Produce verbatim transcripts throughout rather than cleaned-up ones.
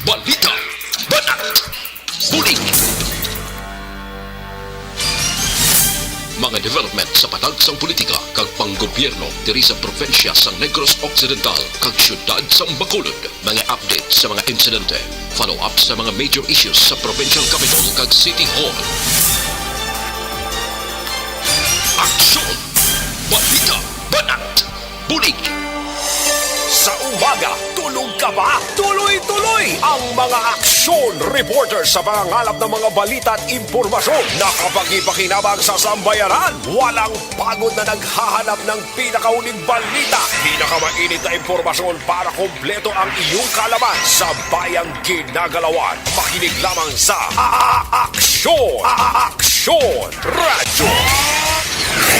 Balita, banat, bulig. Mga development sa padagsang politika kag panggobyerno diri sa probinsya sang Negros Occidental kag siyudad sang Bacolod. Mga update sa mga insidente, follow-up sa mga major issues sa provincial capital kag city hall. Aksyon! Balita, banat, bulig. Sa umaga, tulog ka ba? Tuloy-tuloy ang mga aksyon reporter sa pangangalap ng mga balita at impormasyon na kapakipakinabang sa sambayanan. Walang pagod na naghahanap ng pinakahuling balita, pinakamainit na impormasyon para kompleto ang iyong kaalaman sa bayang ginagalawan. Makinig lamang sa A-, A-, Aksyon! A-, A-, Aksyon Radyo!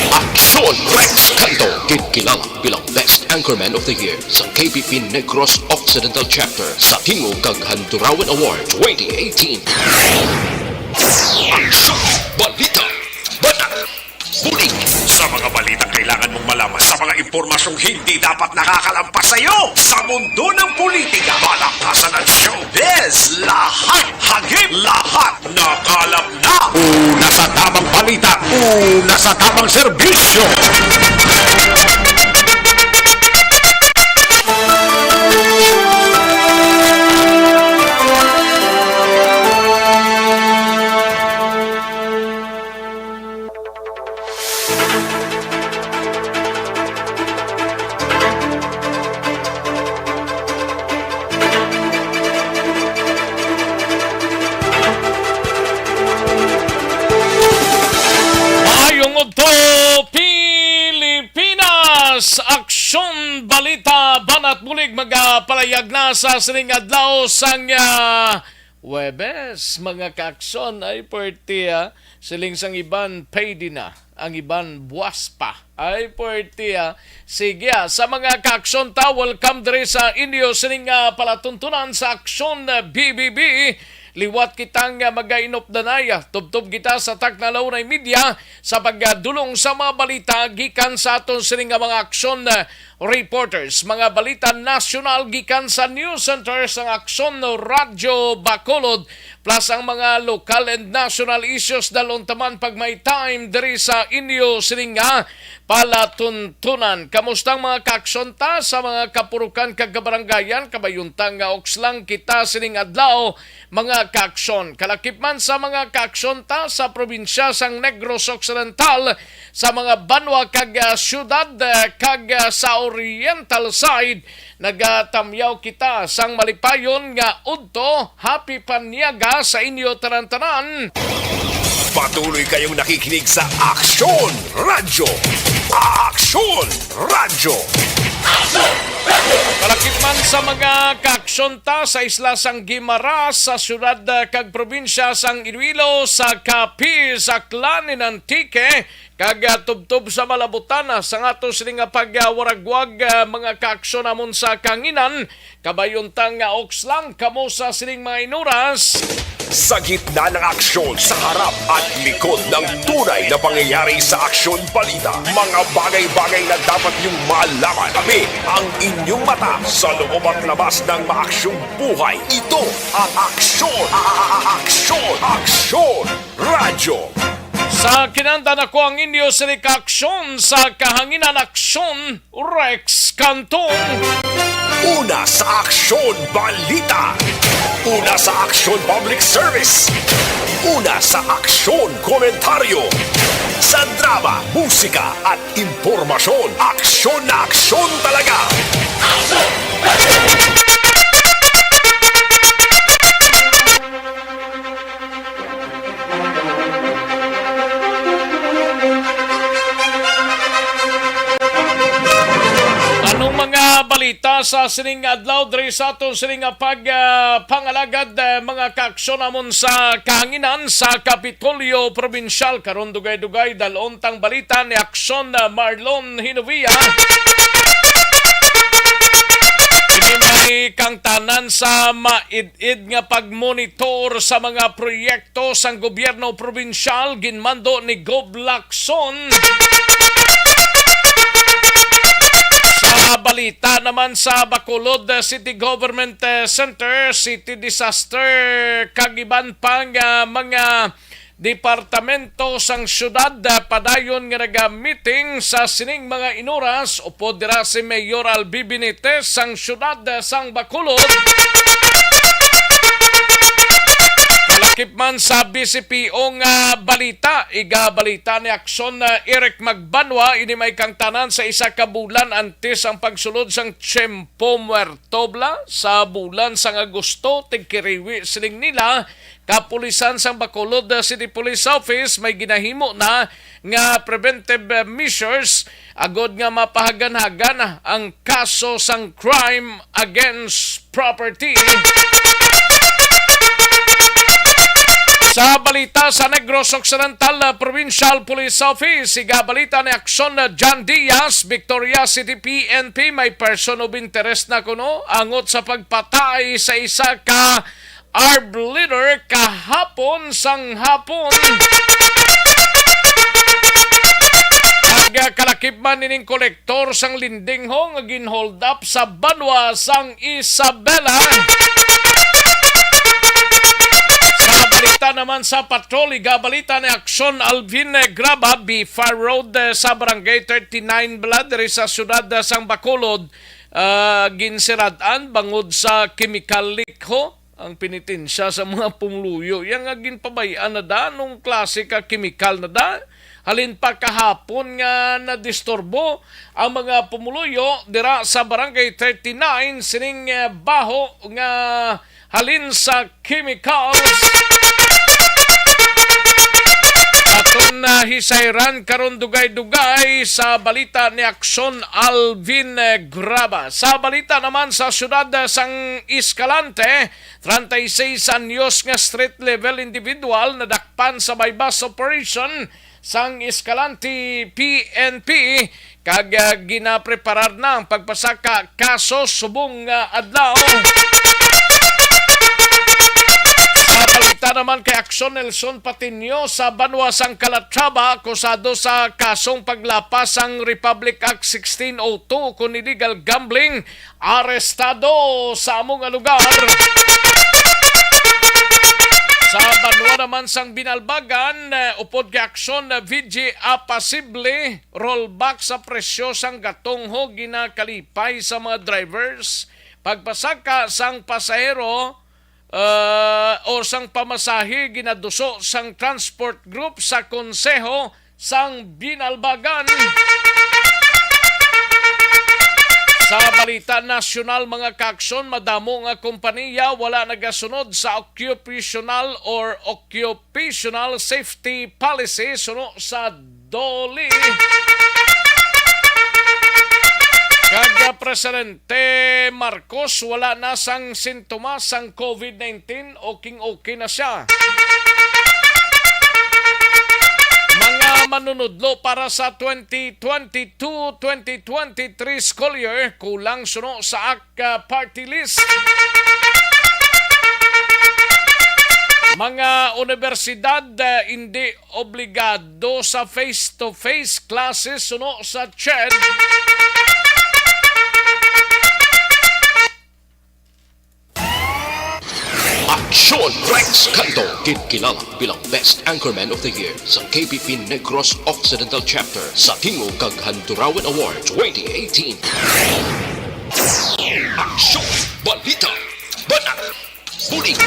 Aksyon Rex Canto, ginkilala bilang Best Anchorman of the Year sa K P P Negros Occidental Chapter sa tingog kag Handurawan Award twenty eighteen. Aksyon! Balita! Banat! Bulig! Sa mga balitang kailangan mong malaman, sa mga impormasyong hindi dapat nakakalampas sa iyo, sa mundo ng politika, palakasan at showbiz, lahat hagip, lahat nakalap na. Una sa tamang balita, una sa tamang serbisyo. Maayong udto, Pilipinas! Aksyon, balita, banat bulig, magapalayag na sa sining adlaw sang, ah, Huwebes, mga kaaksyon. Ay, puwerte, ah. Siling sang iban, payday na. Ang iban, buwas pa. Ay, puwerte, ah. Sige, ah. Sa mga kaaksyon ta, welcome diri sa inyo sining, ah, palatuntunan sa Aksyon, ah, B B B. Liwat kita nga magainop danay, ah. Tubtob kita sa Tacna Launay Media sa pagdulong sa mga balita gikan sa aton sining nga mga aksyon, ah, reporters, mga balita nasyonal gikan sa News Center sang Aksyon Radyo Bacolod, plus ang mga local and national issues dalon taman pag may time diri sa inyo sining nga palatuntunan. Kamusta ang mga kaaksyon ta sa mga kapurukan kag kabaranggayan? Kabayuntan nga uks lang kita sining adlaw, mga kaaksyon. Kalakip man sa mga kaaksyon ta sa probinsya sang Negros Occidental, sa mga banwa kag, ah, siyudad, ah, kag, ah, sa oriental side, nagatamyaw kita sang malipayon nga udto. Happy Panyaga sa inyo tanan-tanan. Patuloy kayong nakikinig sa Aksyon Radyo. Aksyon Radyo. Kalakip man sa mga kaaksyon ta sa isla sang Guimaras, sa siyudad, ah, kag probinsya sang Iloilo, sa Capiz, Aklan, and Antique, kag, ah, tubtob sa malabutan, ah, sa aton sini nga pagwaragwag, ah, mga kaaksyon namon sa kahanginan, kabayuntan nga uks lang kamo sa sining mga inuras. Sa gitna ng aksyon, sa harap at likod ng tunay na pangyayari sa Aksyon Balita, mga bagay-bagay na dapat niyong malaman. Kami ang inyong mata sa loob at labas ng maaksyong buhay. Ito ang Aksyon, a-, a-, a-, Aksyon, Aksyon Radyo. Sa kinandan ako ang inyo sining kaaksyon sa kahanginan, Aksyon Rex Cantong. Una sa Aksyon Balita. Una sa Aksyon Public Service. Una sa Aksyon Komentaryo. Sa drama, musika at impormasyon, aksyon na aksyon talaga. Anong mga balita sa sining adlaw diri sa aton sining nga pag, ah, pangalagad, ah, mga kaaksyon namon sa kahanginan sa Kapitolyo Probinsyal? Karon dugay-dugay, dalon tang balita ni Aksyon, ah, Marlon Hinovia. Ini may kang tanan sa maid-id nga pagmonitor sa mga proyekto sang gobyerno probinsyal, ginmando ni Gob Lacson. Sa Sa balita naman sa Bacolod, uh, City Government, uh, Center, City Disaster, kag iban pang, uh, mga departamento sang syudad, ah, padayon nga naga-meeting sa sining mga inuras upod dira si Mayor Albi Benitez sang syudad, ah, sang Bacolod. Kalakip man sa B C P O nga balita, igabalita ni Aksyon, ah, Eric Magbanwa, ini may kangtanan sa isa ka bulan antes ang pagsulod sang Tiempo Muerto, bala, sa bulan sang Agosto, tigkiriwi siling nila, kapulisan sang Bacolod City Police Office may ginahimo na nga preventive measures agod nga mapahaganhagan ang kaso sang crime against property. Sa balita sa Negros Occidental, uh, Provincial Police Office, igabalita ni Aksyon, uh, John Diaz, Victoria City P N P, may person of interest na kuno angot sa pagpatay sa isa ka armed leader kahapon sang hapon. Nagkalakip man ining kolektor sang lending ho nga gin-hold up sa banwa sang Isabela. Sa balita naman sa patrol, igabalita ni Aksyon Alvin, eh, Graba, Bifa Road, eh, sa Barangay thirty-nine, bala, diri sa siyudad, eh, sang Bacolod, ah, ginsirad-an bangod sa chemical leak ho ang penitensya sa mga pumuluyo. Yang nga ginpabay-an na da, anong klase ka chemical na da? Halin pa kahapon nga nadisturbo ang mga pumuluyo dira sa Barangay thirty-nine sining, eh, baho nga halin sa chemicals. Aton na hisayran karon dugay-dugay sa balita ni Aksyon Alvin, eh, Graba. Sa balita naman sa siyudad, eh, sang Escalante, treinta y seis anyos nga street level individual nadakpan sa buy-bust operation sang Escalante P N P, kag, ah, ginapreparar na ang pagpasaka kaso subong nga adlaw. Sa balita naman kay Aksyon, Nelson Patiño sa banwa sang Calatrava, akusado sa kasong paglapas sang Republic Act sixteen oh two kon illegal gambling, arestado sa amo nga lugar. Sa banwa naman sang Binalbagan, eh, upod kay Aksyon, eh, V G A, posible rollback sa presyo sang gatong ho ginakalipay sa mga drivers, pagpasaka sang pasahero, eh, o sang pamasahe ginaduso sang transport group sa Konseho sang Binalbagan. Sa balita nasyonal, mga kaaksyon, madamo nga kompaniya wala nagasunod sa occupational or occupational safety policy suno sa DOLE. Kag Presidente Marcos wala na sang sintomas sang COVID nineteen, okay, okay na siya. Mga manunudlo para sa twenty twenty-two, twenty twenty-three school year, kulang suno sa ACT-CAC party list. Mga universidad, eh, hindi obligado sa face-to-face classes suno sa CHED. Aksyon Rex Canto, ginkilala bilang Best Anchorman of the Year sa K P P Negros Occidental Chapter sa Tingog kag Handurawan Award twenty eighteen. Aksyon, balita, banat, bulig.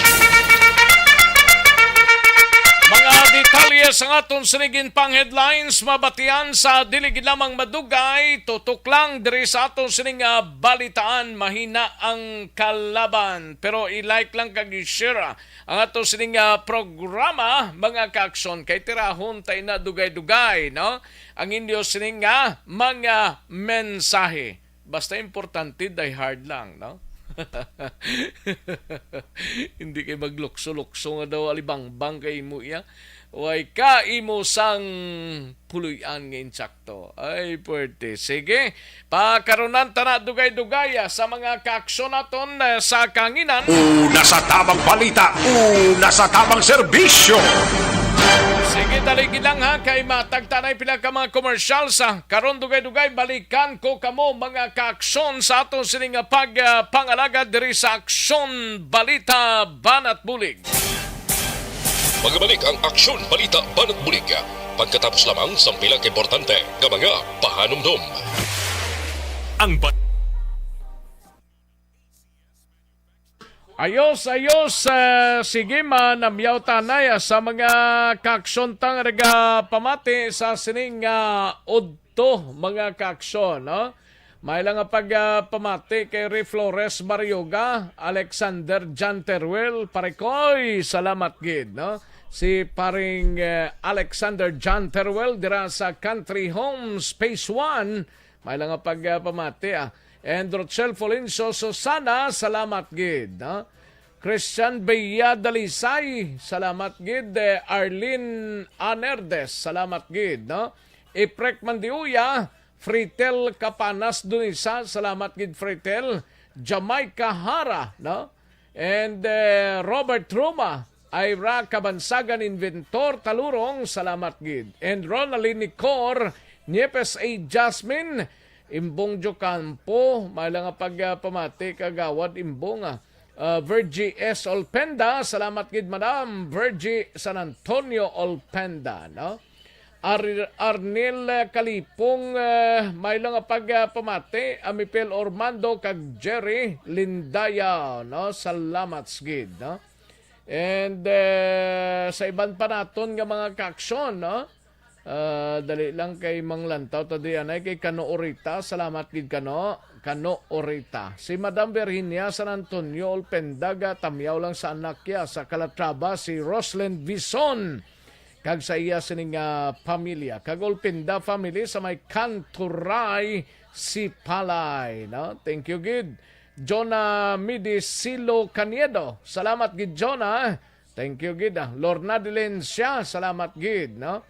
Mga detalye sa aton sining pang headlines mabatian sa dili gid lamang madugay. Tutok lang diri sa aton sining, ah, balitaan. Mahina ang kalaban. Pero i-like lang kag i-share, ah, ang ato sining, ah, programa, mga kaaksyon, kay tirahon ta ina dugay-dugay, no? Ang inyo sining, ah, mga mensahe. Basta importante, die hard lang, no? Hindi kay maglukso-lukso nga daw alibangbang kay imo iya. Way ka imo sang puloy-an nga insakto. Ay, puwerte. Sige, pakarunan ta na dugay-dugay, ah, sa mga kaaksyon naton, eh, sa kanginan. Una sa tamang balita, una sa tamang serbisyo. Sige, dali gid lang ha, kay matagtanay pila ka mga commercials, ah. Karon dugay-dugay, balikan ko kamo, mga kaaksyon, sa aton sini nga pag, ah, pangalagad diri sa Aksyon Balita Banat Bulig. Magabalik ang Aksyon Balita Banat Bulig pagkatapos lamang sang pila ka importante nga mga pahanumdom. Ang ba- Ayos, ayos. Ah, sige, manamyaw tanay, ah, sa mga kaaksyon ta nga nagapamati sa sining, ah, udto, mga kaaksyon, no? May lang nga pag, ah, pamati kay Ray Flores Barrioga, Alexander John Teruel, pare koy, salamat gid, no? Si paring, eh, Alexander John Teruel dira sa Country Homes Phase One, may lang nga pag, ah, pamati, ah. And Rochelle Folencio Susana, salamat gid, no? Christian Bea Dalisay, salamat gid. Eh, Arlene Anerdes, salamat gid, no? Iprek Mandiuya, Fritel Capanas Dunisa, salamat gid, Fritel. Jamaica Hara, no? And, eh, Robert Roma, Ira Kabansagan Inventor Talurong, salamat gid. And Ronaldin Nicor, Niepes A. Jasmine, Imbong Jocampo, may lang nga pag, ah, pamati, Kagawad Imbong, ah. Ah, Virgie S. Olpenda, salamat gid, Madam Virgie San Antonio Olpenda, no? Ar-, Arnel, eh, Kalipong, eh, may lang nga pag, ah, pamati, Amipel Ormando kag Jerry Lindaya, no? Salamat gid, no? And, eh, sa iban pa naton nga mga kaaksyon, no? Ah, dali lang kay manglantaw ta di anay kay Kano Orita. Salamat gid, Kano. Kano Orita. Si Madam Virginia San Antonio Olpenda, gatamyaw lang sa anak niya sa Calatrava, si Roslyn Vison. Kag sa iya sini nga pamilya. Kag Olpenda family sa may Kanturay, Sipalay, no? Thank you gid. Jonah Midisilo Caniedo. Salamat gid, Jonah. Thank you gid, ah. Lorna Dilencia, salamat gid, no?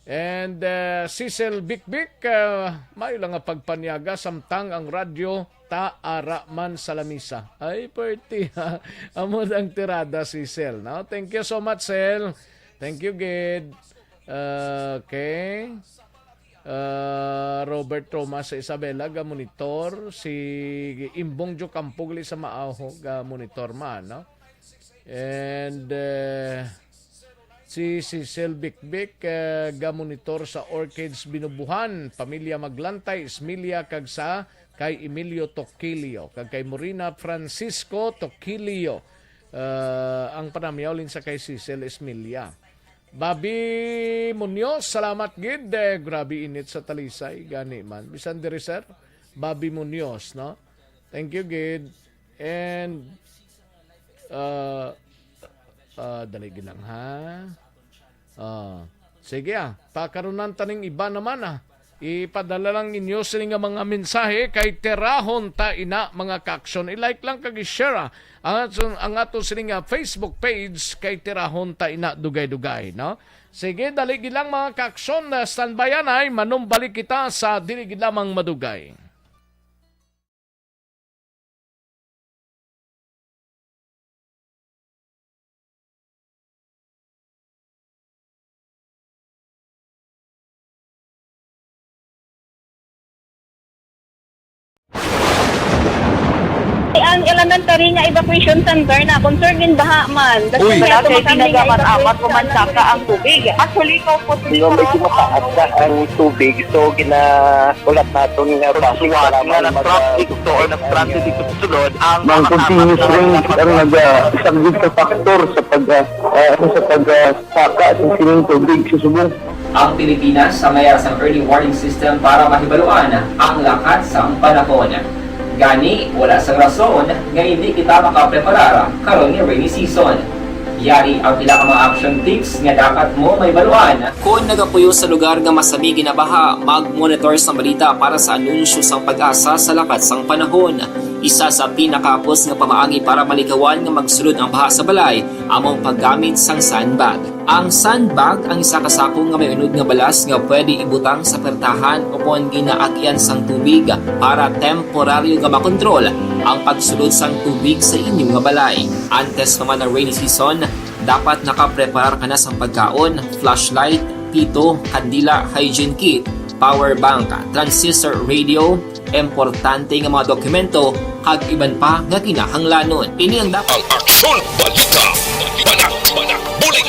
And, uh, Cecil Bikbik, uh, may lang nga pagpanyaga samtang ang radyo ta ara man sa lamisa. Ay, perti, ha? Amo ang tirada, Cecil, no? Thank you so much, Cel. Thank you gid. Uh, okay. Uh, Robert Thomas sa Isabela, ga monitor. Si Imbong Jocampo gali sa Maaho, ga monitor man, no? And, eh, si Cecil Bikbik, eh, gamonitor sa Orchids Binubuhan, pamilya Maglantay, Ismilia, kag sa kay Emilio Toquilio, kag kay Morina Francisco Toquilio. Eh, ang panamyaw lin sa kay Cecil Ismilia. Bobby Munoz, salamat gid. Eh, grabe init sa Talisay, gani man. Bisan diri, sir, Bobby Munoz, no? Thank you gid. And, uh, uh, dali gid lang, ha? Uh, sige, ah. Pakarunan taning iba naman, ah. Ipadala lang ninyo sini nga mga mensahe kay tirahon ta ina, mga kaaksyon. I-like lang kag i-share, ah, ang aton, ang aton sini nga Facebook page kay tirahon ta ina dugay-dugay, no? Sige, dali gid lang, mga kaaksyon, ah, standby anay, manumbalik kita sa dili gid lamang madugay. Ang elementary nga evacuation center na concern gid baha man. Uy. Wala kay tinaga man amat ko man saka ang tubig. Actually, ko po. Medyo mataas na ang tubig. So, gina-, ulat naton nga bus nga nag-traffic to or nag-transit dito sa sulod, ang mga continuous rains ang naga-, isa gid ka factor sa pag, ah, ah, sa pag, ah, saka sa sining tubig sa subong. Ang Pilipinas sa mayara sang early warning system para mahibaluan ang lakat sang panahon. Gani, wala sang rason nga hindi kita makapreparar karon nga rainy season. Yari ang pila ka mga action tips nga dapat mo mahibaluan. Kon nagapuyo sa lugar nga masami ginabaha, mag-monitor sang balita para sa anunsyo sang PAGASA sa lakat sang panahon. Isa sa pinakahapos nga pamaagi para malikawan nga magsulod ang baha sa balay amo ang paggamit sang sandbag. Ang sandbag ang isa ka sako nga may unod nga balas nga pwede ibutang sa pertahan ukon ginaag-ian sang tubig para temporaryo nga makontrol ang pagsulod sang tubig sa inyo nga balay. Antes pa man ang rainy season, Dapat nakapreparar ka na sang pagkaon, flashlight, pito, kandila, hygiene kit, power bank, transistor radio, importante nga mga dokumento, kag iban pa nga kinahanglanon. Ini ang dapat. Ang Aksyon Balita, Banak, Banak, Bulig.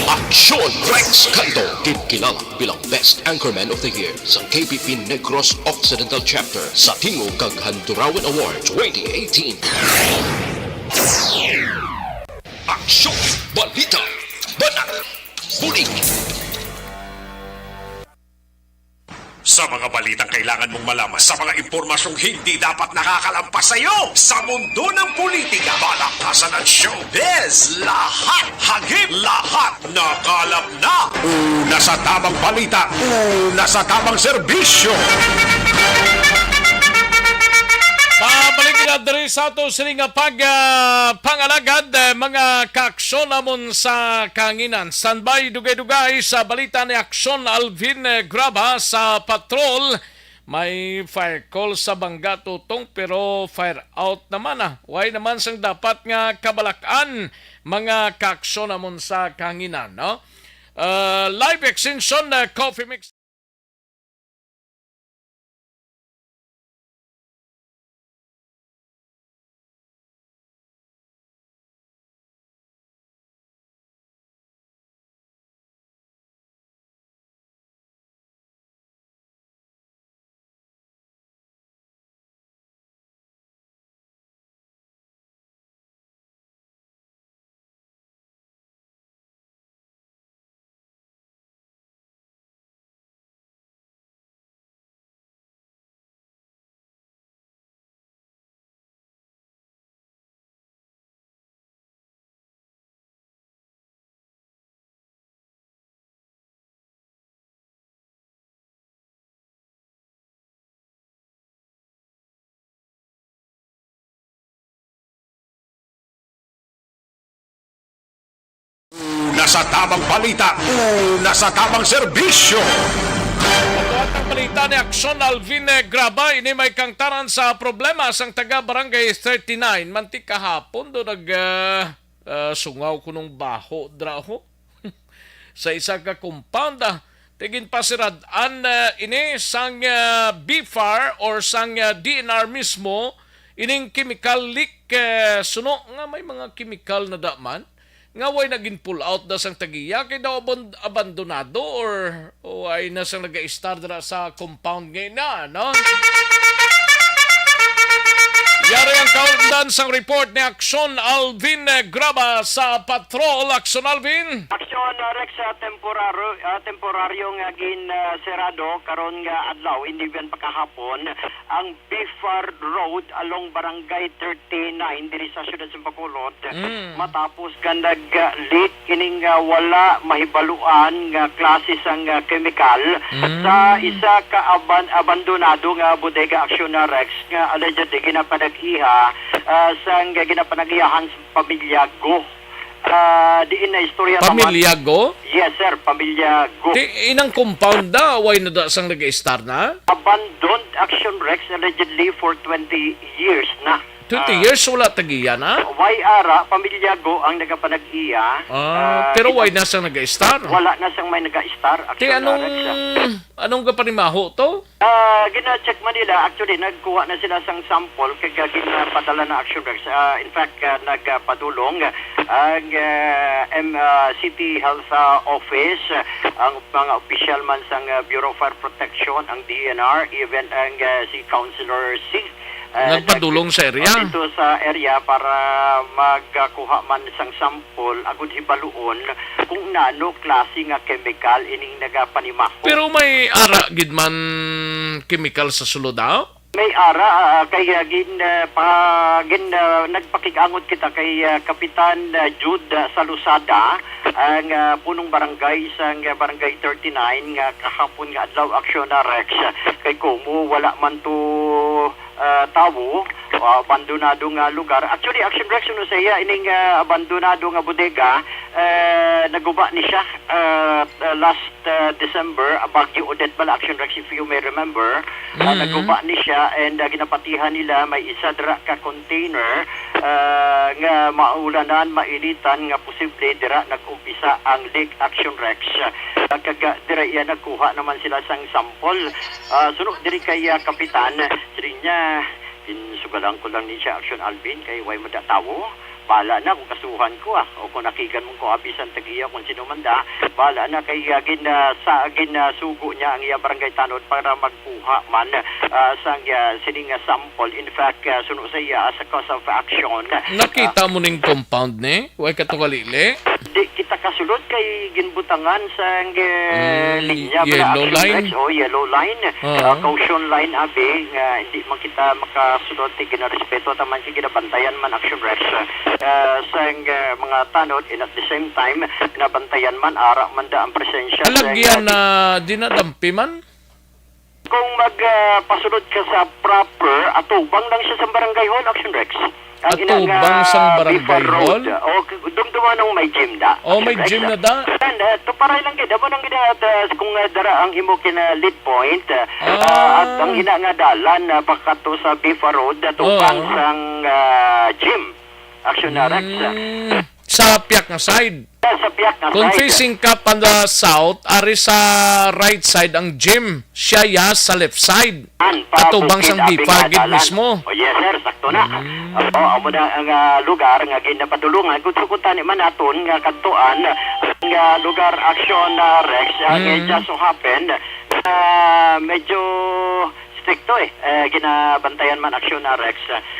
Aksyon Rex Canto, ginkilala bilang Best Anchorman of the Year sa K P P Negros Occidental Chapter sa Tingog kag Handurawan Award twenty eighteen. Aksyon, balita, banak, bulig. Sa mga balitang kailangan mong malaman, sa mga impormasyong hindi dapat nakakalampas sa iyo, sa mundo ng politika, palakasan at showbiz, lahat hagip, lahat nakalap na. Una sa tamang balita, una sa tamang serbisyo. Pabalik na diri sa ato sini nga pag, ah, pangalagad, eh, mga kaaksyon namon sa kahanginan. Standby, dugay-dugay sa balita ni Aksyon Alvin, eh, Graba sa patrol. May fire call sa Bangga, Tutong, pero fire out naman, ah. Why naman sang dapat nga kabalak-an, mga kaaksyon namon sa kahanginan, no? Uh, live extension, uh, coffee mix. Una sa tamang balita, una sa tamang serbisyo. Pagbuhat ng balita ni Aksyon Alvin, eh, Graba, ini may kangtaran sa problema sang taga Barangay thirty-nine. Mantik kahapon do nag, ah, ah, sungaw kunong baho dra ho. Sa isa ka compound, ah, ti ginpasirad-an, ah, ini sang, ah, B far or sang, ah, D N R mismo, ining chemical leak, eh, suno nga may mga chemical na daman nga way nagin pull out da sang tagiya kay daw abon-, abandonado or way na sang nag-a-estar dira sa compound nga ina, no? Yari ang kaundan sang report ni Aksyon Alvin, eh, Graba sa Patrol. Aksyon Alvin. Aksyon, uh, Rex, uh, temporaryo, uh, temporaryo nga gin, uh, serado karon nga adlaw, hindi man pakahapon, ang Bifar Road along Barangay thirty-nine diri sa siyudad sa Bacolod, mm, matapos nga nag-leak ining, ah, wala mahibaluan nga klase sang, ah, kemikal, mm, sa isa ka aban-, abandonado nga bodega, Aksyon, ah, Rex, nga allegedly ginapanag-iya, ah, sang ginapanag-iyahan sa pamilya Go. Ah, diin na istorya naman. Pamilya Go? Yes, sir, pamilya Go. Ti, inang compound da, way na da sang nag-estar na? Abandoned, Aksyon, Rex, allegedly for twenty years na. Twenty, ah, years wala tagiya na? Way ara, pamilya Go ang nagapanag-iya. Ah, ah, pero gina-, way na sang nag-estar? Wala na sang may nag-estar, ti, Aksyon, anong, ah, Rex, ah, anong gapanimaho to? Ah, gina-check man nila. Actually, nagkuha na sila sang sample, kag, ah, ginapadala na, Aksyon, Rex. Ah, in fact, ah, nagpadulong ang, ah, M-, ah, City Health, ah, Office, ah, ang mga opisyal man sang, ah, Bureau of Fire Protection, ang D N R, even ang, ah, si Councilor C, ah, nagpadulong sa area? Dito sa area para magkuha man sang sample agud hibaluon kung nano klase nga kemikal ining nagapanimaho. Pero may ara gid man kemikal sa sulod, ah? May ara, ah, kay, ah, gin, ah, pa-, gin, ah, nagpakig-angot kita kay, ah, Kapitan, ah, Jude, ah, Salosada, ang, ah, punong barangay sang, ah, Barangay thirty-nine nga kahapon nga adlaw, Aksyon, ah, Rex, kay kumo wala man to ah, tawo, ah, abandonado nga lugar. Actually, Action Rex, ano sa iya, ining, ah, abandonado nga bodega, eh, naguba ni siya, ah, ah, last, ah, December, ah, Bagyo Odette bala, Action Rex, if you may remember. Ah, Mm. naguba ni siya and, ah, ginapatihan nila may isa dira ka container, ah, nga maulanan, mainitan, nga posible dira nag-umpisa ang leak, Action Rex. Ah, kag, ah, dira iya nagkuha naman sila sang sample. Ah, suno diri kay, ah, Kapitan, siling niya, "Ginsugalan ko lang ni siya, Action Alvin, kay way man da tawo. Bala na kung kasuhan ko, ah, o kung nakigan mong ko abi sang tag-iya, kung sino man da. Bala na kay, ah, gin, ah, sa, gin, ah, sugo niya ang iya barangay tanod para magkuha man, ah, sang, ah, sining, ah, sample. In fact, ah, suno sa iya, as a cause of action." Nakita mo ning compound ni? Way ka to kalili? Di kita kasulod kay ginbutangan sang, eh, Mm, linya bala, yellow Action line? Rex. O, yellow line. Ah. Ah, caution line, abi, nga hindi man kita makasulod, ti ginarespeto ta man kay ginabantayan man, Action Rex. Ah, sang, eh, mga tanod, and at the same time, ginabantayan man, ara man da ang presensya sang, Alagyan eh, na dinadampi man? Kung mag, ah, pasulod ka sa proper, atubang lang siya sa barangay hall, Action Rex. Ang ina nga Atubang sang Bifa barangay Road. hall? O, k-, dumduman ang may gym da, Oh, Action may Rex. gym na da? Yan, eh, tuparay lang gid. Amo nang gina-, ah, kung, ah, dara ang imo kina lead point, ah, Ah. ah, at ang ina nga dalan, ah, pakato sa Bifa Road, atubang Oh. sang, ah, gym. Action na, Rex. Mm. Sa piyak nga side. Sa piyak nga Kung side. facing ka pa the south, ari sa right side ang gym. Siya ya sa left side. An, pa Atubang bukid, sang abi Bifa nga gid dalan. mismo. Oh, yes, sir. Sakto na. Mm. Oo, amo na ang, ah, lugar nga ginapadulungan. Kung sukutan ni man naton nga kadtuan, ang, ah, lugar, Action, ah, Rex, ang, Mm. eh, just so happen, ah, medyo stricto, eh. Eh, ginabantayan man, Action, ah, Rex.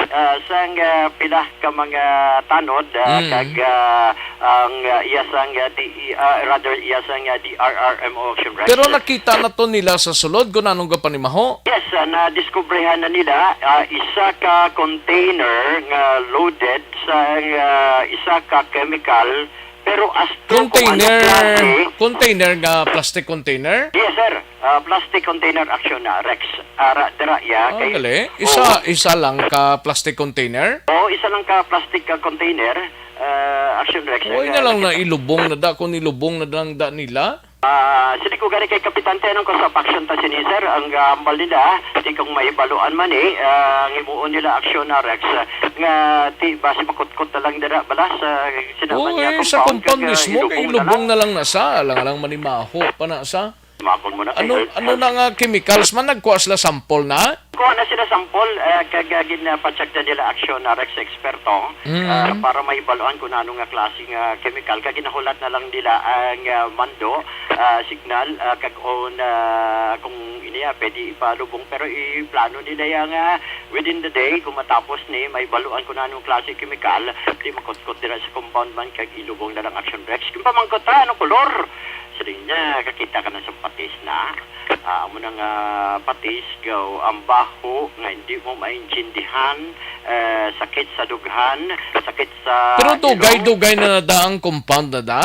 Ah, sang, ah, pila ka mga tanod, ah, Mm. kag, ah, ang, ah, iya sang, ah, D E, ah, rather, iya sang, ah, D R R M O, Action Rex. Pero nakita na to nila sa sulod kung anong gapanimaho? Yes, ah, nadiskubrihan na nila, ah, isa ka container nga loaded sa, ah, isa ka chemical, pero as to kung anong Container, klase. container nga plastic container? Yes, sir. Ah, plastic container, Action, ah, Rex. Ara, dira, ya, Ah, kay gali. Isa, Oo. isa lang ka plastic container? Oo, isa lang ka plastic ka container, ah, Action Rex. Uy, Ang, na lang ah, na ilubong na da, kung ilubong na lang da nila. Ah, sili ko gani kay Kapitan, ti anong cause of action ta sini, sir? Ang, ah, hambal nila, ti kung mahibaluan man, eh, ah, ang himuon nila, Action, ah, Rex, ah, nga ti basi makutkot na lang dira, bala, sa sinaman Uy, niya sa compound, compound kag, ah, mismo, kay ilubong na ilubong lang. na lang na sa, alang-alang manimaho pa na sa. Makon mo na, Ano, sir. ano na nga chemicals man, nagkuha sila sample na? Kuha na sila sample, ah, kag, ah, gin, ah, pa-check na nila, Action, ah, Rex, eksperto, Mm. ah, para mahibaluan kung ano nga klase nga chemical. Kag ginahulat na lang nila ang, ah, mando, ah, signal, ah, kag on, ah, kung ini, ah, pwede ipalubong. Pero iplano nila yang, ah, within the day, kung matapos ni, mahibaluan kung anong klase chemical, di makutkot dira sa compound man, kag ilubong na lang, Action, Rex. Kung pamangkot ta, anong kolor? Siling niya, kakita ka na sa patis na. Ah, amo na nga patis, gaw, ang baho nga hindi mo maintindihan, eh, sakit sa dughan, sakit sa Pero ilong. dugay-dugay na da ang compound na da?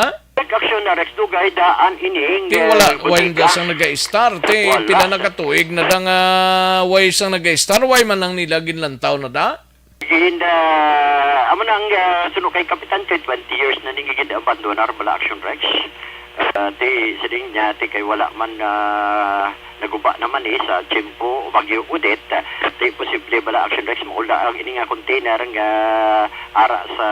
Action na, Rex, dugay daan ining, Di eh, wala, way bodega. nga sang naga-start, eh, Wala. pila na ka tuig na da nga way sang naga-start, way man ang nila ginlantaw na da? Gin, ah, amo na ang, ah, suno kay Kapitan, kay twenty years na ning gid abandonar bala, Action, Rex. Ah, ti, siling niya, ti kay wala man, ah, naguba naman, eh, sa tiyempo, Bagyo Odette. Ti posible bala, Action, Rex, maula ang ini nga container nga ara sa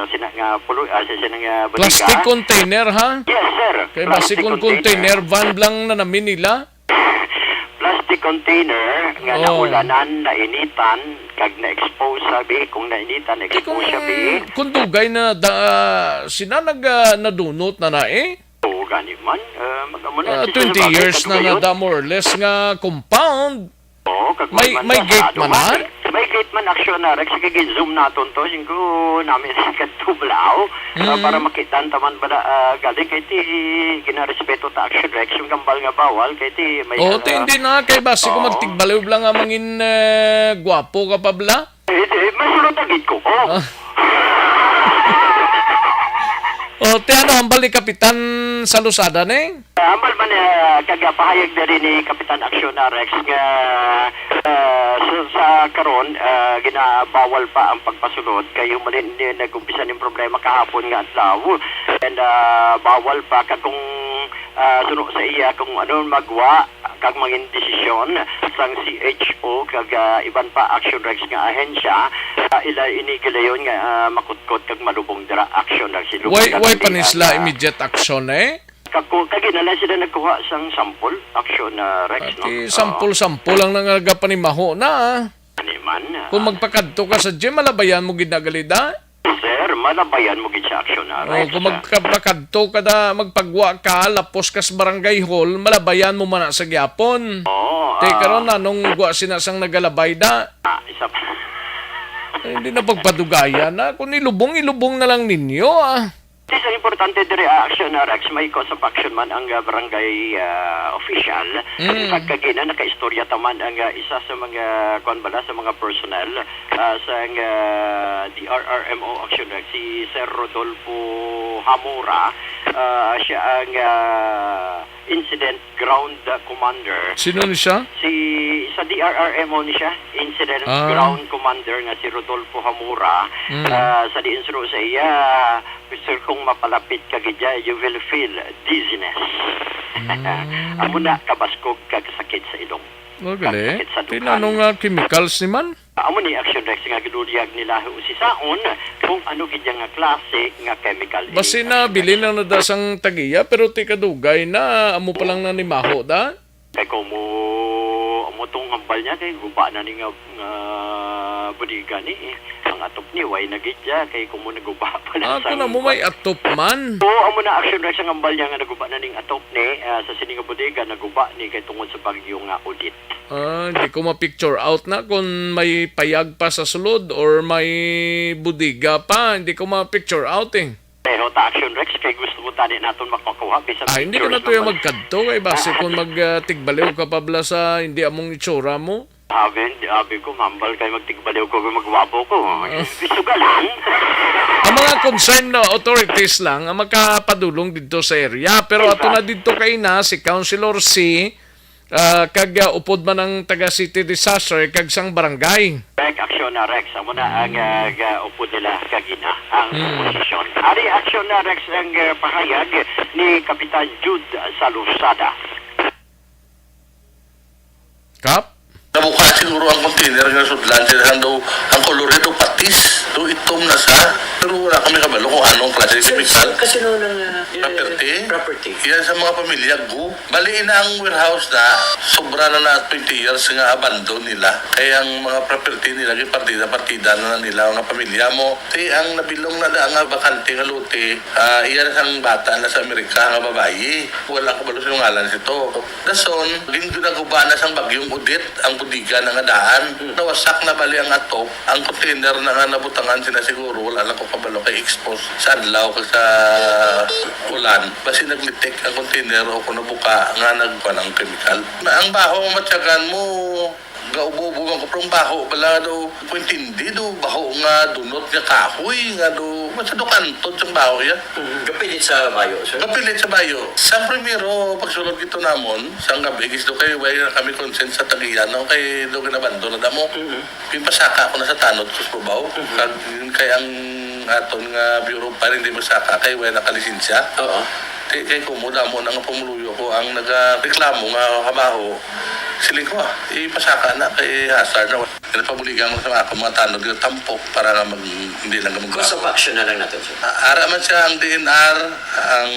sina nga pulo, ah, sa sina nga bodega. Plastic container, ha? Yes, sir. Kay basi Plastic kung container. container van lang na namin nila. Plastic container nga Oh. naulanan, nainitan, kag na-expose sa bi, kung nainitan, Di na-expose kung, sa bi. kung dugay na da, sina nag, ah, nadunot na na eh? Oo, gani man. Ah, mag-amo na, Ah, sila twenty sa bagay, years na na kadugay da, yun. more or less, nga compound. Oo, kag May, man may sa gate sarado man man. eh. May gate man, Action na, Rex. Sige, gin-zoom naton to. Singko namin sa kadto, Blao. Ah, Mm. para makita ang taman bala, ah, galing kay ti ginarespeto ta, Action, Rex. Yung gambal nga bawal, kay ti may, Oh, ah, ti hindi na. Kay basi ko Oo. magtigbaliw bala nga mangin, eh, gwapo ka pa bala. Eh, eh, may sulod na gid ko. Oh. Ah. Oh, ti ano, hambal ni Kapitan sa Losada ni? Ambal man, ah, kag pahayag diri ni Kapitan Action Rex nga, ah, sa, sa karon, ah, ginabawal pa ang pagpasulod kay human ni nag-umpisa ning problema kahapon nga adlaw. And, ah, bawal pa kag kung, ah, suno sa iya kung ano magwa kag mangin desisyon sang C H O kag, ah, iban pa Action Rex nga ahensya, ah, ila ini gilayon nga, ah, makutkot kag malubong dira Action Rex. Why, why pa ni sila immediate action, eh? Kako, kag ina lang sila nagkuha sang sample, Action, ah, Rex, no? Ati, sample-sample lang nga nagapanimaho na, ah. Ani man, ah. Kung magpakadto ka sa gym, malabayan mo gid na gali da? Sir, malabayan mo gid sa Action, ah, Rex, kung ah. Magpakadto ka da, magpagwa ka, lapos ka sa barangay hall, malabayan mo man na sa gyapon. Oo, ah. Te, karon na, nung gwa sina sang nagalabay da? Ah, isa pa. Eh, hindi na pagpadugayan na. Kung ilubong, ilubong na lang ninyo, ah. Tis ang importante diri, ah, Action, ah, Rex, may cause of action man ang, ah, barangay, ah, official. Mm. In fact, kagina nakaistorya ta man ang, ah, isa sa mga, kuwan bala, sa mga personnel, ah, sang, ah, D R R M O Action Rex, si Sir Rodolfo Hamura. Ah, siya ang, ah, incident ground, ah, commander. Sino ni siya? Si, sa D R R M O ni siya, incident, ah, ground commander nga si Rodolfo Hamura. Mm. Ah, sa diin suno sa iya, Sir, kung mapalapit ka gid dya, you will feel dizziness. Mm. Amo na, kabaskog kag sakit sa ilong. Oh, gali. Kag sakit sa dukan. Tinanong nga chemicals ni man? Amo ni Action Rex nga gilulyag nila usisaon kung ano gid nga klase nga chemical ini. Basi na, bilin lang na da sang tagiya, pero ti kadugay na, amo pa lang nanimaho da? Kay kung mo, amo tong hambal niya, kay guba na ni nga, nga bodega ni, eh. Ang atop ni, way na gid siya, kay kung mo naguba pa na. Ah, sa kung amo may atop man. Oo, amo na Action Rex ang hambal niya nga naguba na ning atop ni, ah, sa sini nga bodega, naguba ni kay tungod sa bagyo nga Odette. Ah, hindi ko ma-picture out na kung may payag pa sa sulod or may bodega pa. Hindi ko ma-picture out, eh. Pareho ta, Action Rex, kay gusto mo tani naton makakuha bisan. Ah, hindi ko pictures na to yung naman. Magkadto, kay basi kung mag, ah, tigbaliw ka pa bala sa hindi among itsura mo. Abi, abi ko, mambal kay magtigbaliw ko, kung magwabo ko. Ah. Gusto ka lang. Ang mga concerned na authorities lang ang makapadulong dito sa area. Pero ato na dito kay na si Councilor C, ah, kag, ah, upod man ang taga City Disaster kag sang barangay. Correct, Action, ah, Rex. Amo na ang, ah, ga-, upod nila kagina, ang, hmm, posisyon. Ari, Action, ah, Rex, ang, ah, pahayag ni Kapitan Jude Salosada. Kap? Nabuka siguro ang container nga sudlan sila, ang daw, ang kolor niya daw patis, daw itom na sa, pero wala kami kabalo kung anong klase ng chemical. Kasi no, nang, ah, property? Property. Yan sa mga pamilya, go. Bali, ina ang warehouse na, sobra na na twenty years nga abandon nila. Kaya ang mga property nila, gipartida-partida na nila, mga pamilya mo. Ti, ang nabilong na da nga bakante nga lote, ah, iya na sang bata na sa Amerika nga babayi. Wala ko balo sa ngalan sito. Dason, din ginaguba na sang bagyong Odette ang bodega na nga daan. Hmm. Nawasak na bali ang atop. Ang container na nga nabutangan sila siguro, wala lang ko kabalo kay expose sa adlaw kag sa ulan. Basi naglitik ang container o kung nabuka nga nagkuha ng chemical. Ang baho, matyagan mo, gaubo-ubo man ko, pero ang baho bala daw, kung intindi daw, baho nga dunot nga kahoy, nga daw, basta daw kantod sang baho ya. Mm, gapilit sa bayo, sir? Gapilit sa bayo. Sa primero, pagsulod kito namon, sang gabi, gusto kayo, way na kami consent sa tagiyan, no? Kay daw ginabando na damo. Mm. Ginpasaka ko na sa tanod ko sa babaw. Mhm. Kag yun kay ang aton nga Bureau of Fire hindi magsaka kay wala nakalisensya. Oo. Kay, kay kumo damo na nga pumuluyo ko ang nagareklamo nga kabaho. Siling ko, ah, ipasaka na kay hazard na. Pinapabuligan ko sa mga akong mga tanod nga tampok para nga mag-, hindi lang mag- Course of action na lang natin, sir. A-, ara man siya ang D N R, ang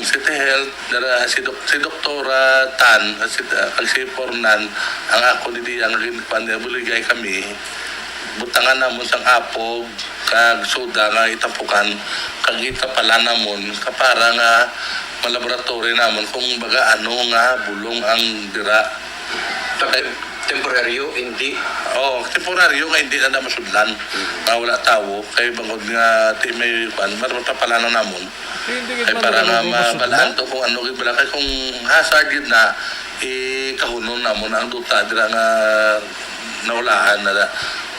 City Health, dara si Dok-, si Doktora Tan, si, ah, kag si Fornan, ang ako ni Dia nga gin-, kuwan, buligay kami. Butangan namon sang apog kag soda nga itampukan, kag itapalan namon ka para nga malaboratory namon kung baga ano nga bulong ang dira. Tem-, temporaryo, hindi? Oo, temporaryo nga hindi na, na masudlan, mm, nga wala tawo, kay bangod nga ti may kuwan, mar-, matapalan na namon. Hindi gid. Ay, man para nga nalulubog masudlan? Mabalaan to kung ano gid bala, kay kung hazard gid na, eh, kahunon namon ang duta dira nga naulaan na,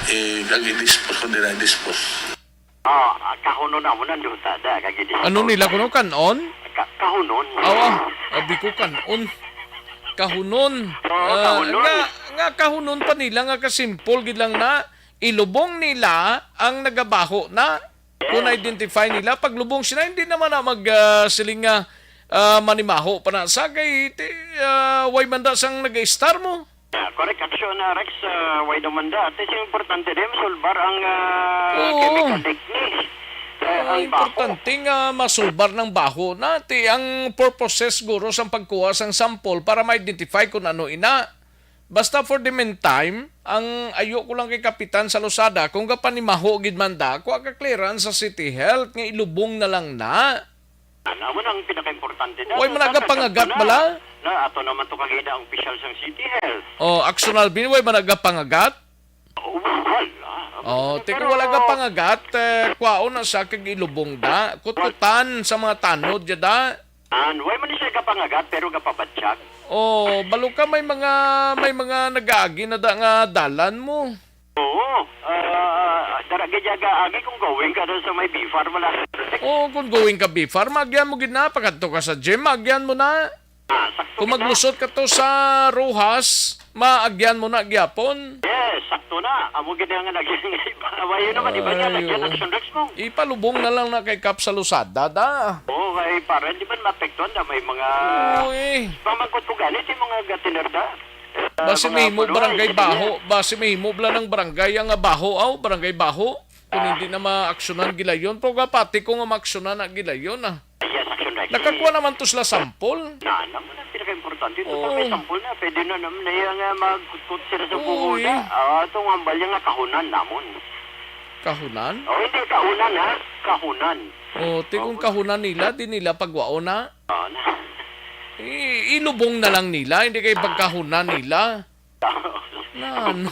eh, kag i-dispose kung di na i-dispose. Ah, kahunon namon ang duta da, kag i-dispose. Ano nila kuno, kan-on? Ka-, kahunon. Awa, abi ko kanon. Kahunon. Oo, Ah, kahunon. nga, nga kahunon pa nila nga kasimple gid lang na ilubong nila ang nagabaho na. Kung Yes. na-identify nila, paglubong sila, hindi naman na mag, ah, siling nga, ah, manimaho pa na sa kay, ti-, ah, way man da sang nag-istar mo. Ah, correct action, ah, Rex, ah, way naman da. At least yung importante din, masulbar ang, ah, Oo. chemical leak ni, eh, Ah, ang baho. importante nga masulbar ng baho na. Ti, ang purpose siguro sang pagkuha sang sample para ma-identify kung ano ina. Basta for the meantime, ang ayo ko lang kay Kapitan sa Losada, kung gapanimaho gid man da, kuha ka clearance sa City Health nga ilubong na lang na. Ano mo nang pinakaimportante na? Way man Dapat nagapangagat sakto na. bala? Na, ato naman to kagina ang opisyal sang City Health. Oh, Action Alvin, way man nagapangagat? Oh, wala. Oh, ti kung Pero wala gapangagat, eh, kwaon na sa kag ilubong da. Kutkutan sa mga tanod, ya da. An, way man siya gapangagat, pero gapabatsyag. Oh, balo ka may mga, may mga nagaagi na da nga dalan mo. Oo. Ah, dara gid ya gaagi kung going ka doon sa may B F A R, wala. Oh, kung going ka B F A R, maagyan mo gid na. Pagkadto ka sa gym, maagyan mo na. Ah, sakto Kung kita. maglusot ka to sa Rojas, maagyan mo na gyapon. Yes, sakto na. Amo gid nga lagi nga iba. Awayo naman, iba niya, Ay, lagyan oo. action drugs mo. Ipalubong na lang na kay Kap sa Losada, da. Oo, kay para hindi man maapektuhan na may mga Uy. pamangkot ko ganit yung mga gatiner da. Ah, Basi mga mahimo puloy, barangay sige Baho, niya. basi mahimo bala ng barangay ang, ah, Baho, aw, barangay Baho. Kung Ah. hindi na maaksyonan gilayon, pero kapati ko nga maaksyonan na gilayon, ah. Yes, action drugs. Nakakuha naman to sila sample. Na, na mo na pinaka-importante. Total Oo. may sample na. Pwede na naman na yung, ah, magkutkot sila sa Oo, buhol eh. na. Ah, itong hambal niya nga kahunan namon. Kahunan? Oh, hindi kahunan, ha? Kahunan. Oh, ti kung Oh. kahunan nila, di nila pagwaon na. Ah, na. I-, ilubong na lang nila, hindi kay pagkahunan nila. Na, ano?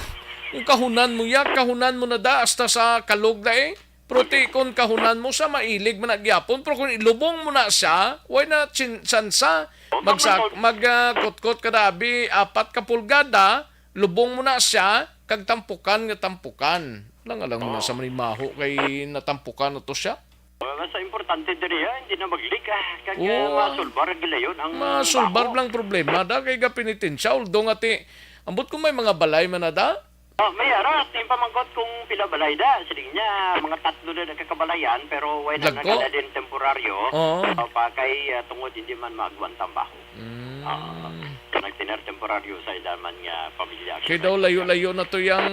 Kung kahunan mo ya, kahunan mo na da, hasta sa kalog na eh. Pero ti, kung kahunan mo sa mailig man na gyapon, pero kung ilubong mo na siya, way na chin-, tsansa. Oh, Magsa-, mamantog. mag, ah, kutkot ka na, abi, apat ka pulgada, lubong mo na siya, kag tampukan nga tampukan. Lang, alang mo na Oh. sa manimaho, kay natampukan na to siya. Well, mas importante diri, ah, hindi na mag-leak, ah, kag, Oo, ah, ah. masulbar ang gilayon ang Masulbar baho. lang problema, da, kay gapenitensya, although nga ti, ambot kung may mga balay man na da. Oh, may ara, ti pamangkot kung pila balay da. Sige niya, mga tatlo na nagkakabalayan, pero way na Dagko? nagkala din temporaryo. Oo. O, pa kay, ah, tungod hindi man maagwanta ang baho. Mm. Ah, nagtiner temporaryo sa ila man nga pamilya. Kay daw layo-layo na to yang,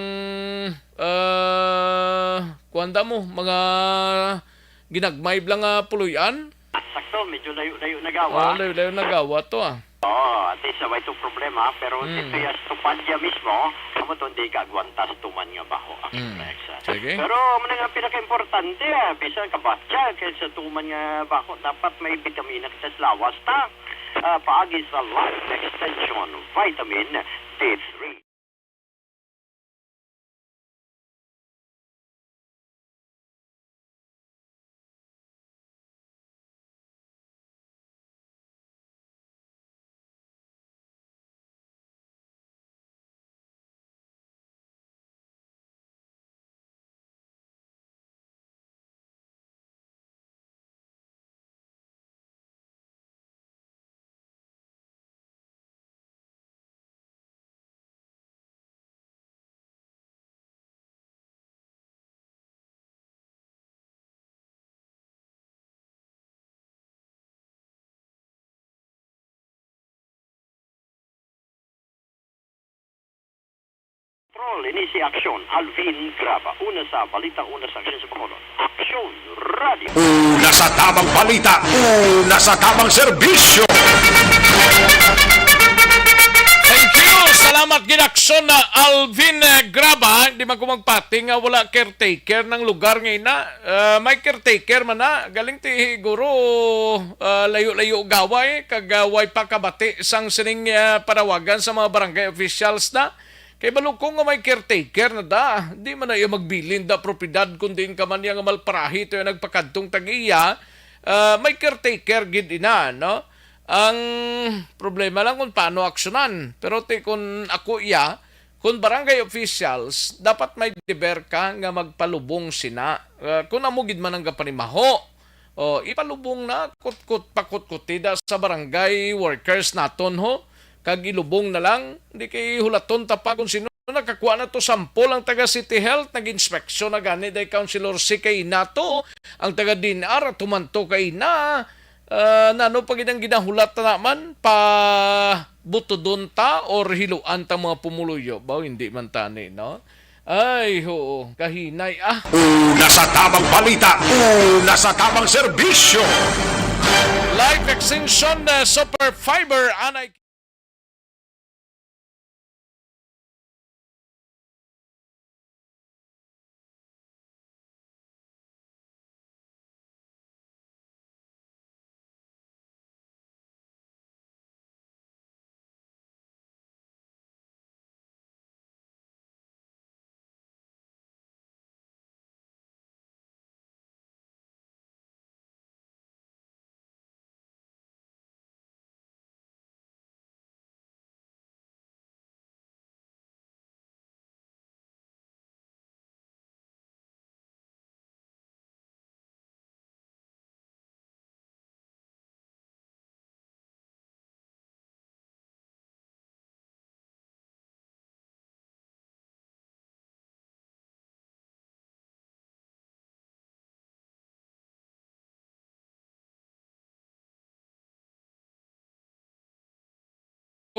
ah, kuwan da mo, mga ginagmay bala nga puloy-an. Ah, sakto, medyo layo-layo na gawa. Oh, layo-layo na gawa to, ah. Oh, at least, ah, way to problema, pero Hmm. dito ya sa tupad ya mismo, amo to hindi kaagwanta sa tuman nga baho, ah, Mm. Rex, ah. Sige. Pero, amo na nga pinakaimportante, ah, bisan kabatya kay sa tuman nga baho, dapat may bitamina kita sa lawas ta. Ah, paagi sa Life Extension Vitamin D three. Patrol, ini si Aksyon, Alvin Graba. Una sa balita, una sa aksyon sa Bacolod. Aksyon Radio. Una sa tamang balita, una sa tamang serbisyo. Thank you. Salamat gid, Aksyon, na Alvin, eh, Graba. Di man ko magpati nga wala caretaker ng lugar nga ina. Ah, may caretaker man na. Galing ti guro, ah, layo-layo gawa, eh. Kag, ah, way pa kabati sang sining, ah, panawagan sa mga barangay officials na. Kay balo ko nga may caretaker na da. Di man na iya magbilin da propiedad, kun diin ka man iya nga malparahi to yung nagpakadtong tag-iya. Ah, may caretaker gid ina, no? Ang problema lang kung paano aksyonan. Pero ti kung ako iya, kung barangay officials, dapat may deber ka nga magpalubong sina. Ah, kung amo gid man ang kapanimaho, O, ipalubong na, kutkot, pakutkoti da sa barangay workers naton, ho. Kag ilubong na lang, di kay hulaton ta pa kung sino nakakuha na to sample ang taga City Health, nag-inspeksyon na gani day Councilor C kay nato, ang taga D N R, tumanto kay na, ah, nano pa gid ang ginahulat na naman, pa butodon ta or hiluan ta mga pumuluyo. Baw, hindi man tani, no? Ay, oo, kahinay, ah. Una sa tamang balita, una sa tamang serbisyo. Life Extension, uh, Super Fiber, anay.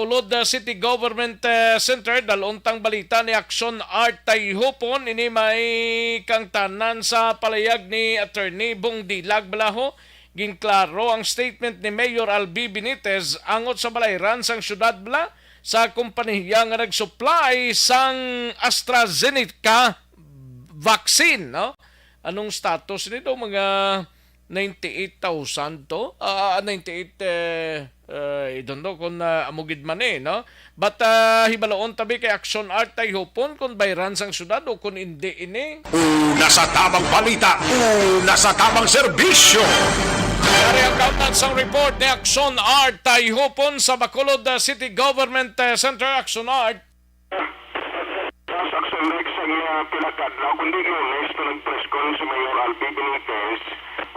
Bacolod, uh, City Government, uh, Center, dal-on tang balita ni Action Art Tayhupon. Ini may kangtanan sa palayag ni Attorney Bong Dilag Balaho. Ginklaro ang statement ni Mayor Albi Benitez angot sa balayran sang syudad bala sa kompanya nga nag-supply sang AstraZeneca vaccine, no? Anong status nito? Mga ninety-eight thousand to? Ah, ninety-eight, eh, eh, I don't know kung, ah, amo gid man, eh, no? But, ah, hibaloon tabi kay Action Art Tayhupon kung bayran sang syudad o kung indi ini. Una sa tamang balita, una sa tamang serbisyo. Yari ang kautan sang report ni Action Art Tayhupon sa Bacolod, ah, City Government, ah, Center. Action Art. Sa Action Rex ang, ah, pila ka adlaw, kundi Lunes, na nag-press con si Mayor Albi Benitez,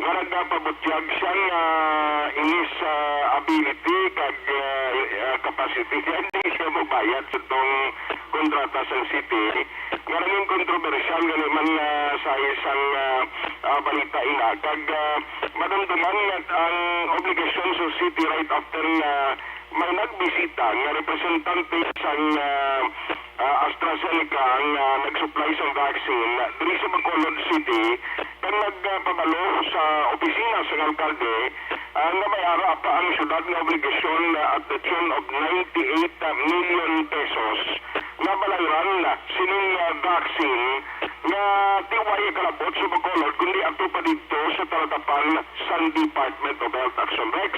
nga nagpabutyag siya nga, ah, inis, ah, ability kag, ah, ah, capacity, kaya hindi siya mobayad sa tong kontrata sa city. Nga naging kontrobersyal gani man, ah, sa isang, ah, ah, balita ina. Kag, ah, madumduman nga ang obligasyon sa city right after nga may nagbisita nga representante sang, ah, ah, AstraZeneca nga nag-supply sang vaccine diri sa Bacolod City, kag nagpabalo sa opisina sang alkalde, ah, nga may ara pa ang syudad nga obligasyon, ah, at the tune of ninety-eight million pesos nga balayran sining, ah, vaccine nga ti wala kalabot sa Bacolod kundi ato pa didto sa talatapan sang Department of Health. Action Rex.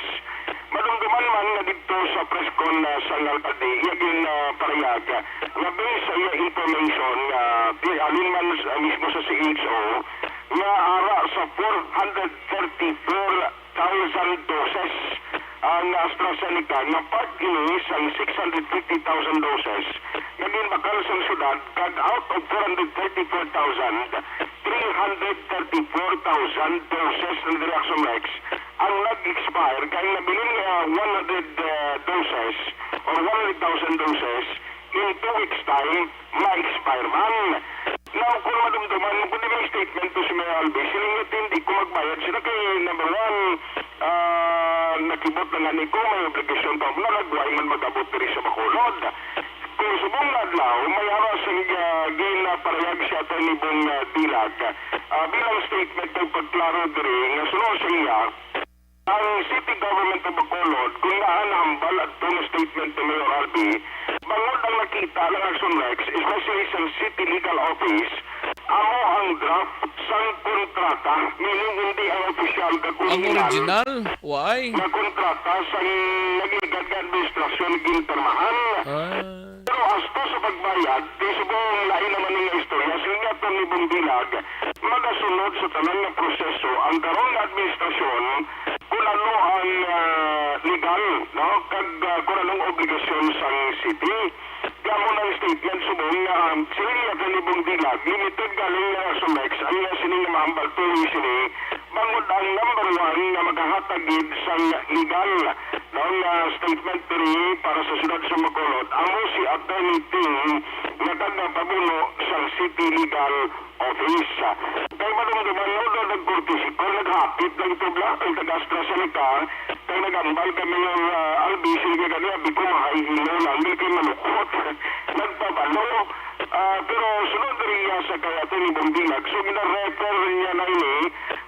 Madumduman man nga didto sa press con, ah, sang alkalde, iya gin, ah, parayag nga based sa iya information nga ti-, halin man sa, mismo sa C H O, nga ara sa four hundred thirty-four thousand doses ang AstraZeneca, nga part ini sang six hundred fifty thousand doses nga ginbakal sang syudad, kag out of four hundred thirty-four thousand, three hundred thirty-four thousand doses na diri, Action Rex, ang nag-expire, kay nabilin nga one hundred, uh, doses or one hundred thousand doses in two weeks' time, ma-expire man. Now, kung madumduman mo, kung di may statement to si Mayor Albi, siling niya, "Hindi ko magbayad." Sila kay, number one, ah, nakibot na nga ni ko, may obligasyon pa mo, nagway man mag-abot diri sa Bacolod. Kung subong nga adlaw, may ara sing, ah, ginaparayag si Attorney Bong, ah, Dilag, ah, bilang statement o pagklaro diri nga suno sa iya, ang City Government of Bacolod, kung naa nahambal adto nga statement ni Mayor Albi, bangod ang nakita lang, Action Rex, especially sa City Legal Office, amo ang draft sang kontrata, meaning hindi ang opisyal kag Ang original original? Why? nga kontrata sang nagligad nga administrasyon ginpirmahan. Ah. Pero hasta sa pagbayad, kay subong lain naman ning istorya, sige, Attorney Bong Dilag, magasunod sa tanan nga proseso ang karon nga administrasyon kung ano ang, ah, legal, no? Kag, ah, kung anong obligasyon sang city. Kaya mo ng statement subong nga, um, sige, Attorney Bong Dilag, limited galing nga Action Rex ang iya sining nga mahambal tuloy sini Bangod ang number one nga makahatag gid sang legal daw nga statement diri para sa siyudad sa Bacolod, amo si Attorney Ting nga taga-pamuno sang City Legal Office. Kay madumduman mo daw nagkurtisi ko, naghapit lang ito bla ang taga-AstraZeneca, kay nagambal kay Mayor, ah, Albi, sige ka niya, di ko mahay hilo lang, di kay malukot. Nagpabalo. Ah, pero sunod diri sa kay Attorney Bong Dilag, so gina-refer niya na ini,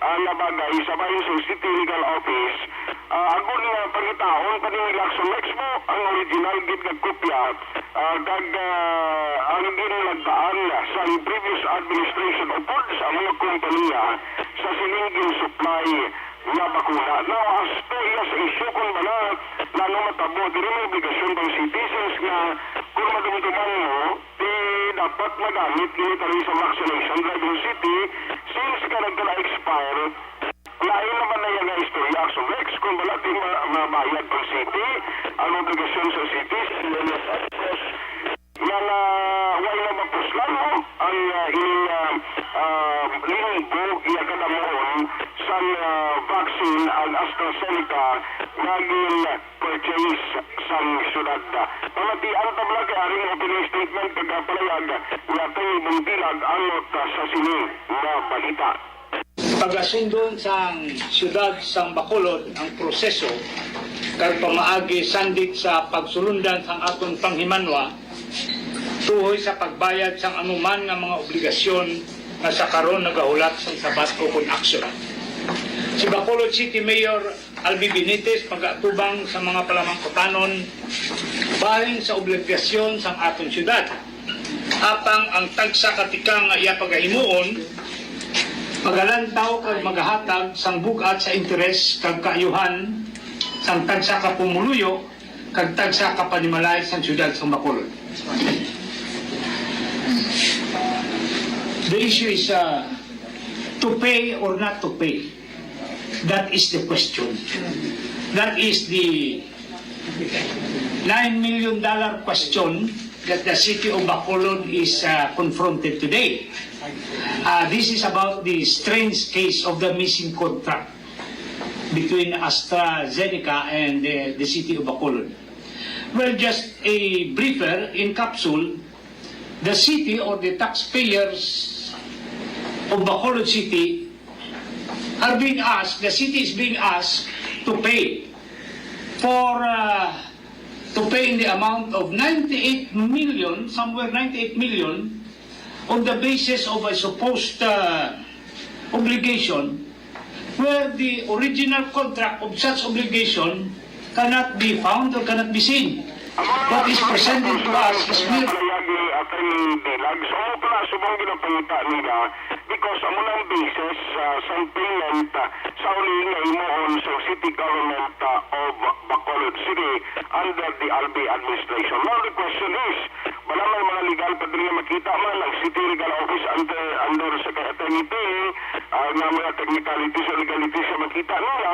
ah, nga bagay sa bahin sa City Legal Office. Ah, ako nga pangitaon pa ni Lacson Lex mo ang original gid nga kopya, ah, kag, ah, ang ginlagdaan sa previous administration upod sa mga kompanya sa sining gin-supply nga bakuna. Now, as to iya sa issue kung bala nano matabo, diri may obligasyon bang citizens nga kung madumduman mo, di dapat magamit ini tanan sa vaccination drive sa city, since ka nagka-expire, lain naman na yan nga istorya. So, next, kung wala di ma-, mabayad ang city, ang obligasyon sa city, nga na way na mapuslan mo ang, ah, ining, ah, ah, limbo iya kadamuon sang, ah, vaccine ang AstraZeneca nga gin-purchase sang syudad. Pamatian ta bala kay aring opening statement kag palayag ni Attorney Bong Dilag angot, ah, sa sini nga balita. Pagasundon sang siyudad sang Bacolod ang proseso kag pamaagi sandit sa pagsulundan sang aton panghimanwa tuhoy sa pagbayad sang anuman nga mga obligasyon nga sa karon nagahulat sang sabat ukon aksyon. Si Bacolod City Mayor Albi Benitez pagaatubang sa mga palamangkutanon bahin sa obligasyon sang aton siyudad. Apang ang tagsa ka tikang nga iya pagahimuon, magalantaw kag magahatag sang bug-at sa interes kag kaayuhan sang tagsa ka pumuluyo kag tagsa ka panimalay sang siyudad sang Bacolod. The issue is, uh, to pay or not to pay. That is the question. That is the nine million dollar question that the city of Bacolod is, uh, confronted today. Uh, this is about the strange case of the missing contract between AstraZeneca and, uh, the city of Bacolod. Well, just a briefer in capsule, the city or the taxpayers of Bacolod City are being asked, the city is being asked to pay for, uh, to pay in the amount of ninety-eight million, somewhere ninety-eight million, on the basis of a supposed, uh, obligation where the original contract of such obligation cannot be found or cannot be seen. What is presented to us is mere Palihag ni Attorney Dilag, so amo pala subong ginapangita nila because amo nang basis, ah, sang payment, ah, sa uli nga himuon sa City Government, ah, of Bacolod City under the Albi administration. Now, the question is, wala may mga legal pa diri nga makita man ang City Legal Office under, under sa kay Attorney Ting, ah, nga mga technicalities o legalities nga makita nila,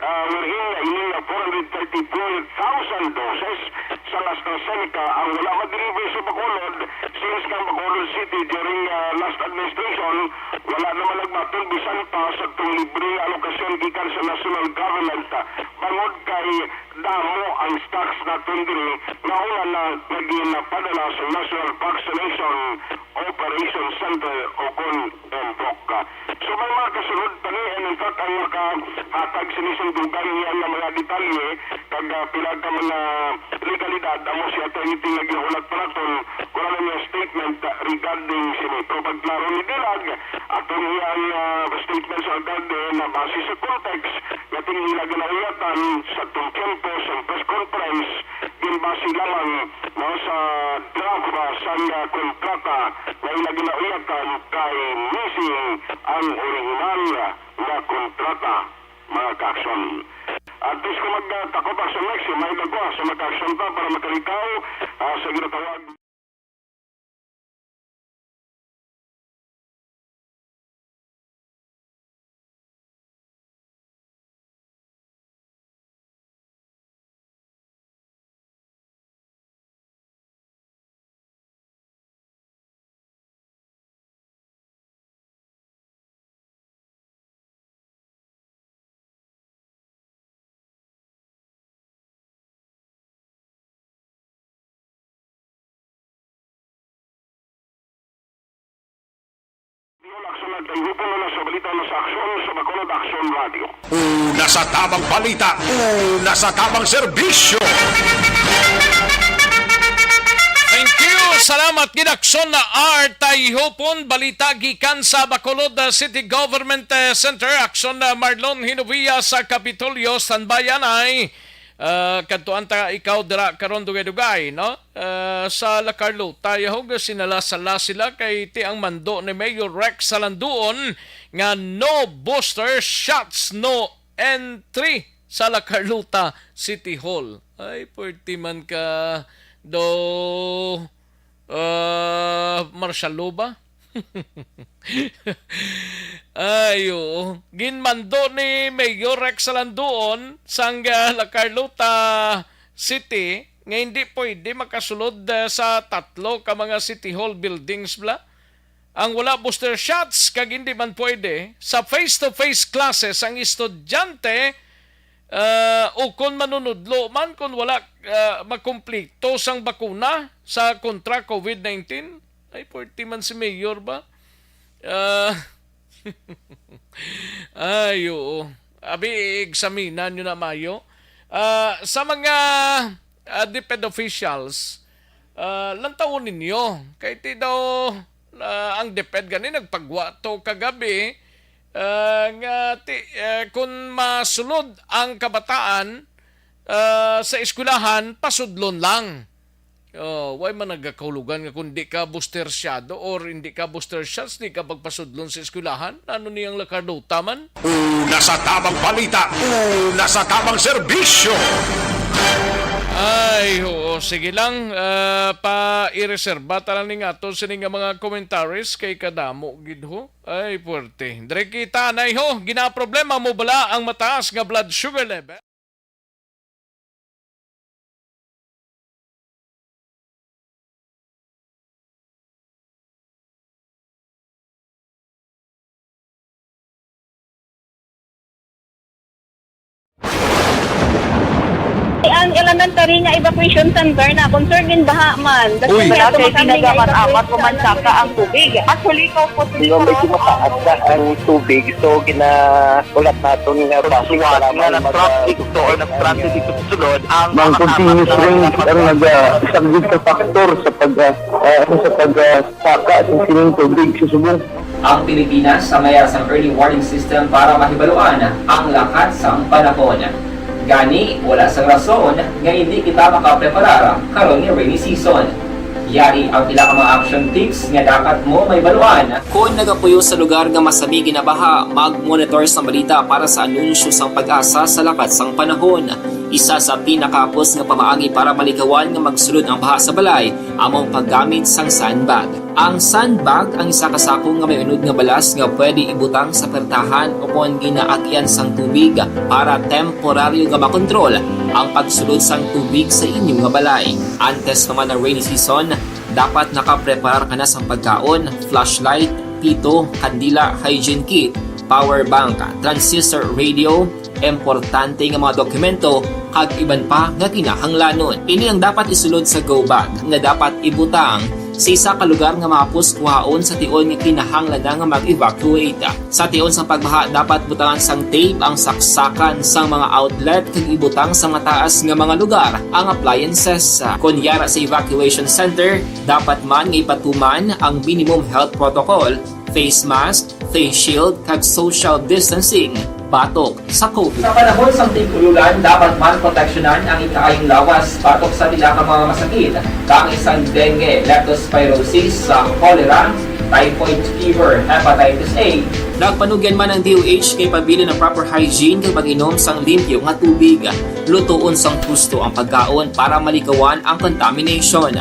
ah, wherein nga ini nga four hundred thirty-four thousand doses sa AstraZeneca ang wala ma-deliver sa Bacolod, since kang Bacolod City during, ah, last administration, wala naman nagbaton bisan pa sa tong libre nga alokasyon gikan sa national government, ah, bangod kay damo ang stocks naton diri nga una na nga ginapadala sa National Vaccination Operation Center o kon NVOC. So, may mga kasunod pa ni, and in fact, ang makahatag sini sing dugang niya nga mga detalye kag, ah, pila ka mga legalidad amo si Attorney Ting nga gihulat pa naton, wala na niya statement, ah, regarding sini. Pero pagklaro ni Dilag, aton iyang, ah, statement sa alkalde na base sa context nga ting-ila ginauyatan sa tong tiyempo sa press conference, ginbase lamang, no, sa draft, ah, sang, ah, kontrata nga ila ginauyatan kay missing ang original nga kontrata, mga ka-aksyon. At least kung magtakop aksyon next, may dagwa sa mga ka-aksyon pa para makalikaw, ah, sa ginatawag Sa nagtayhupon na sa balita na sa Aksyon sa Bacolod Aksyon Radio. Una sa tamang balita, una sa tamang serbisyo. Thank you. Salamat gid, Aksyon na Art Tayhupon. Balita gikan sa Bacolod, uh, City Government, uh, Center. Aksyon na Marlon Hinovia sa Kapitolyo. Standby anay. Ah, kadtuan ta ikaw dira karon, dugay-dugay, no? Ah, sa La Carlota, yahog, sinala-sala sila kay ti ang mando ni Mayor Rex Salanduon nga no booster shots, no entry sa La Carlota City Hall. Ay, pwerte man ka do, ah, martial law ba? Ay, oo. Ginmando ni Mayor Rex Salanduon sang, ah, La Carlota City nga hindi pwede makasulod, ah, sa tatlo ka mga City Hall buildings bala. Ang wala booster shots kag hindi man pwede sa face-to-face classes ang estudyante, ah, o kon manunudlo man kon wala, ah, makumpleto sang bakuna sa kontra COVID nineteen. Ay, pwerte man si Mayor ba? Ah, ay, oo. Abi, examinan nyo na mayo. Ah, sa mga, ah, DepEd officials, ah, lantawon ninyo. Kay ti daw, ah, ang DepEd gani nagpagwa to kagabi, ah, nga ti, ah, kung masulod ang kabataan, ah, sa eskwelahan, pasudlon lang. Oh, way man nagakahulugan nga kung di ka booster shot or hindi ka booster shots, di ka pagpasudlon sa eskwelahan? Ano niyang La Carlota man? Una sa tamang balita, una sa tamang serbisyo. Ay, oo, sige lang. Ah, pa-ireserba ta lang ning ato sini nga mga commentaries kay kadamo gid ho. Ay, puwerte. Dre kita, nay ho, ginaproblema mo bala ang mataas nga blood sugar level? Ang elementary nga evacuation center na concern gid baha man. Uy. Wala kay tinaga man amat ko man saka ang tubig. Actually, ko po. Di ba medyo mataas na ang tubig, so gina-, ulat naton nga traffic nga na-traffic to or na-stranded dito sa sulod ang mga continuous rain ang naga-, isang gid ka factor sa pag, ah, ah, ano, sa pag, ah, saka sa sining tubig sa subong. Ang Pilipinas sa mayar sang early warning system para mahibaluan ang lakat sang panahon. Gani, wala sang rason nga hindi kita makapreparar karon nga rainy season. Yari ang pila ka mga action tips nga dapat mo mahibaluan. Kon nagapuyo sa lugar nga masami ginabaha, mag-monitor sang balita para sa anunsyo sang PAGASA sa lakat sang panahon. Isa sa pinakahapos nga pamaagi para malikawan nga magsulod ang baha sa balay amo ang paggamit sang sandbag. Ang sandbag ang isa ka sako nga may unod nga balas nga pwede ibutang sa pertahan o kon ginaagyan sang tubig para temporaryo nga makontrol ang pagsulod sang tubig sa inyo nga balay. Antes pa man ang rainy season, dapat nakapreparar ka na sang pagkaon, flashlight, pito, kandila, hygiene kit, power bank, transistor radio, importante nga mga dokumento, kag iban pa nga kinahanglanon. Ini ang dapat isulod sa go bag nga dapat ibutang sa isa ka lugar nga mahapos kuhaon sa tion nga kinahanglan na nga mag-evacuate. Sa tion sang pagbaha, dapat butangan sang tape ang saksakan sang mga outlet kag ibutang sa mataas nga mga lugar ang appliances. Kon yara sa evacuation center, dapat man nga ipatuman ang minimum health protocol, face mask, face shield, kag social distancing batok sa COVID. Sa panahon sang tig-ulolan, dapat man proteksyonan ang ikaayong lawas batok sa pila ka mga masakit, kaangay sang dengue, leptospirosis, sa cholera, typhoid fever, hepatitis A. Nagpanugyan man ang D O H nga ipabilin ang proper hygiene kag pag-inom sang limpyo nga tubig. Lutoon sang husto ang pagkaon para malikawan ang contamination.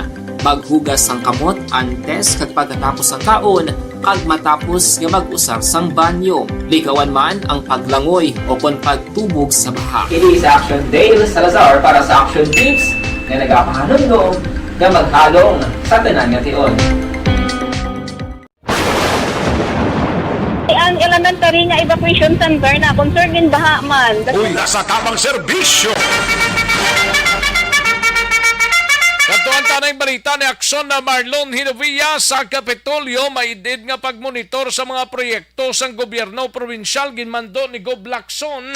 Maghugas sang kamot antes kag pagkatapos sang kaon, kag matapos nga mag-usar sang banyo. Likawan man ang paglangoy o kon pagtubog sa baha. Ini si Action Dale Salazar para sa Action Tips nga nagapahanumdom nga maghalong sa tanan nga tion. Ang elementary nga evacuation center na concern gid baha man. Uy, nasa tamang serbisyo. Kadtuan ta Anay balita ni Aksyon na Marlon Hinovia sa Kapitolyo, maidid nga pagmonitor sa mga proyekto sang gobyerno probinsyal ginmando ni Gob Lacson.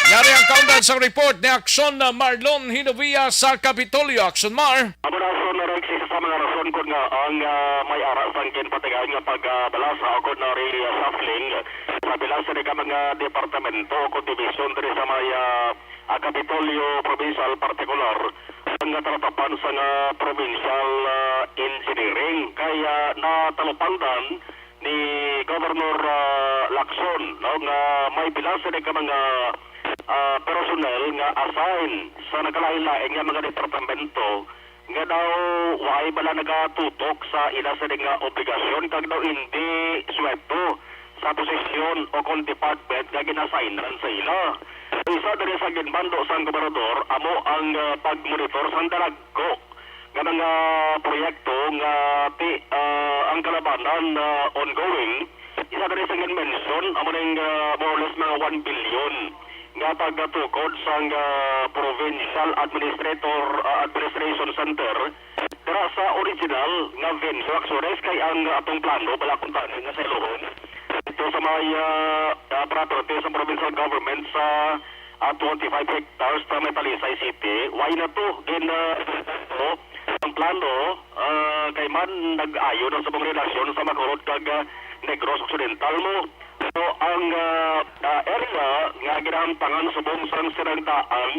Yari ang kaundan sa report ni Aksyon na Marlon Hinovia sa Kapitolyo. Aksyon Mar. Amo na, Aksyon Rex, isa sa mga rason kon nga ang, ah, may ara sang ginpatigayon nga pagbalasa o kon na reshuffling sa pila sa mga departamento o kon dibisyon diri sa may, ah, ah, Kapitolyo Provincial, partikular ang nga talatapan sa nga provincial, ah, engineering. Kay, ah, natalupangdan ni Governor, ah, Lacson, no, nga may pila sini ka mga, ah, personnel nga assign sa nagkalain-lain nga mga departamento nga daw waay bala nagatutok sa ila sini nga obligasyon kag daw hindi sweldo sa posisyon o kon department nga ginasignan sa ila. Isa diri sa ginbando sang gobernador amo ang, ah, pagmonitor sang dalagko nga mga proyekto nga ti-, ah, ang kalabanan, ah, ongoing. Isa diri sa ginmension amo ning, ah, more or less mga one billion nga pagtukod sang, ah, Provincial Administrator, ah, Administration Center dira sa original nga venue. Actually, kay ang atong plano bala kuntani nga sa Iloron, ito sa may, ah, ah, property sa provincial government sa, ah, twenty-five hectares sa may Talisay City. Why na to? Gin, ah, ang plano, ah, kay man nag-ayo na sa mga relasyon sa Bacolod kag, ah, Negros Occidental mo. So, ang, ah, ah, area nga ginahamtangan subong sang sinagdaan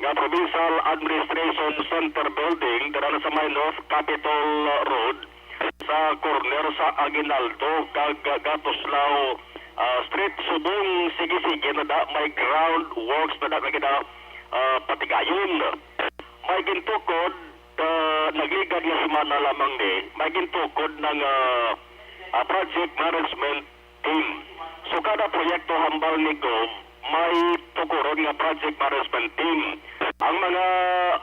nga Provincial Administration Center Building dira na sa may North Capitol Road, sa corner sa Aguinaldo kag Gatuslao, ah, Street, subong sige-sige na da may ground works na da nga gina, ah, patigayon. May gintukod, ah, nagligad nga semana lamang ni, may gintukod na nga, ah, project management team. So, kada proyekto hambal ni Gov, may tukuron nga project management team. Ang mga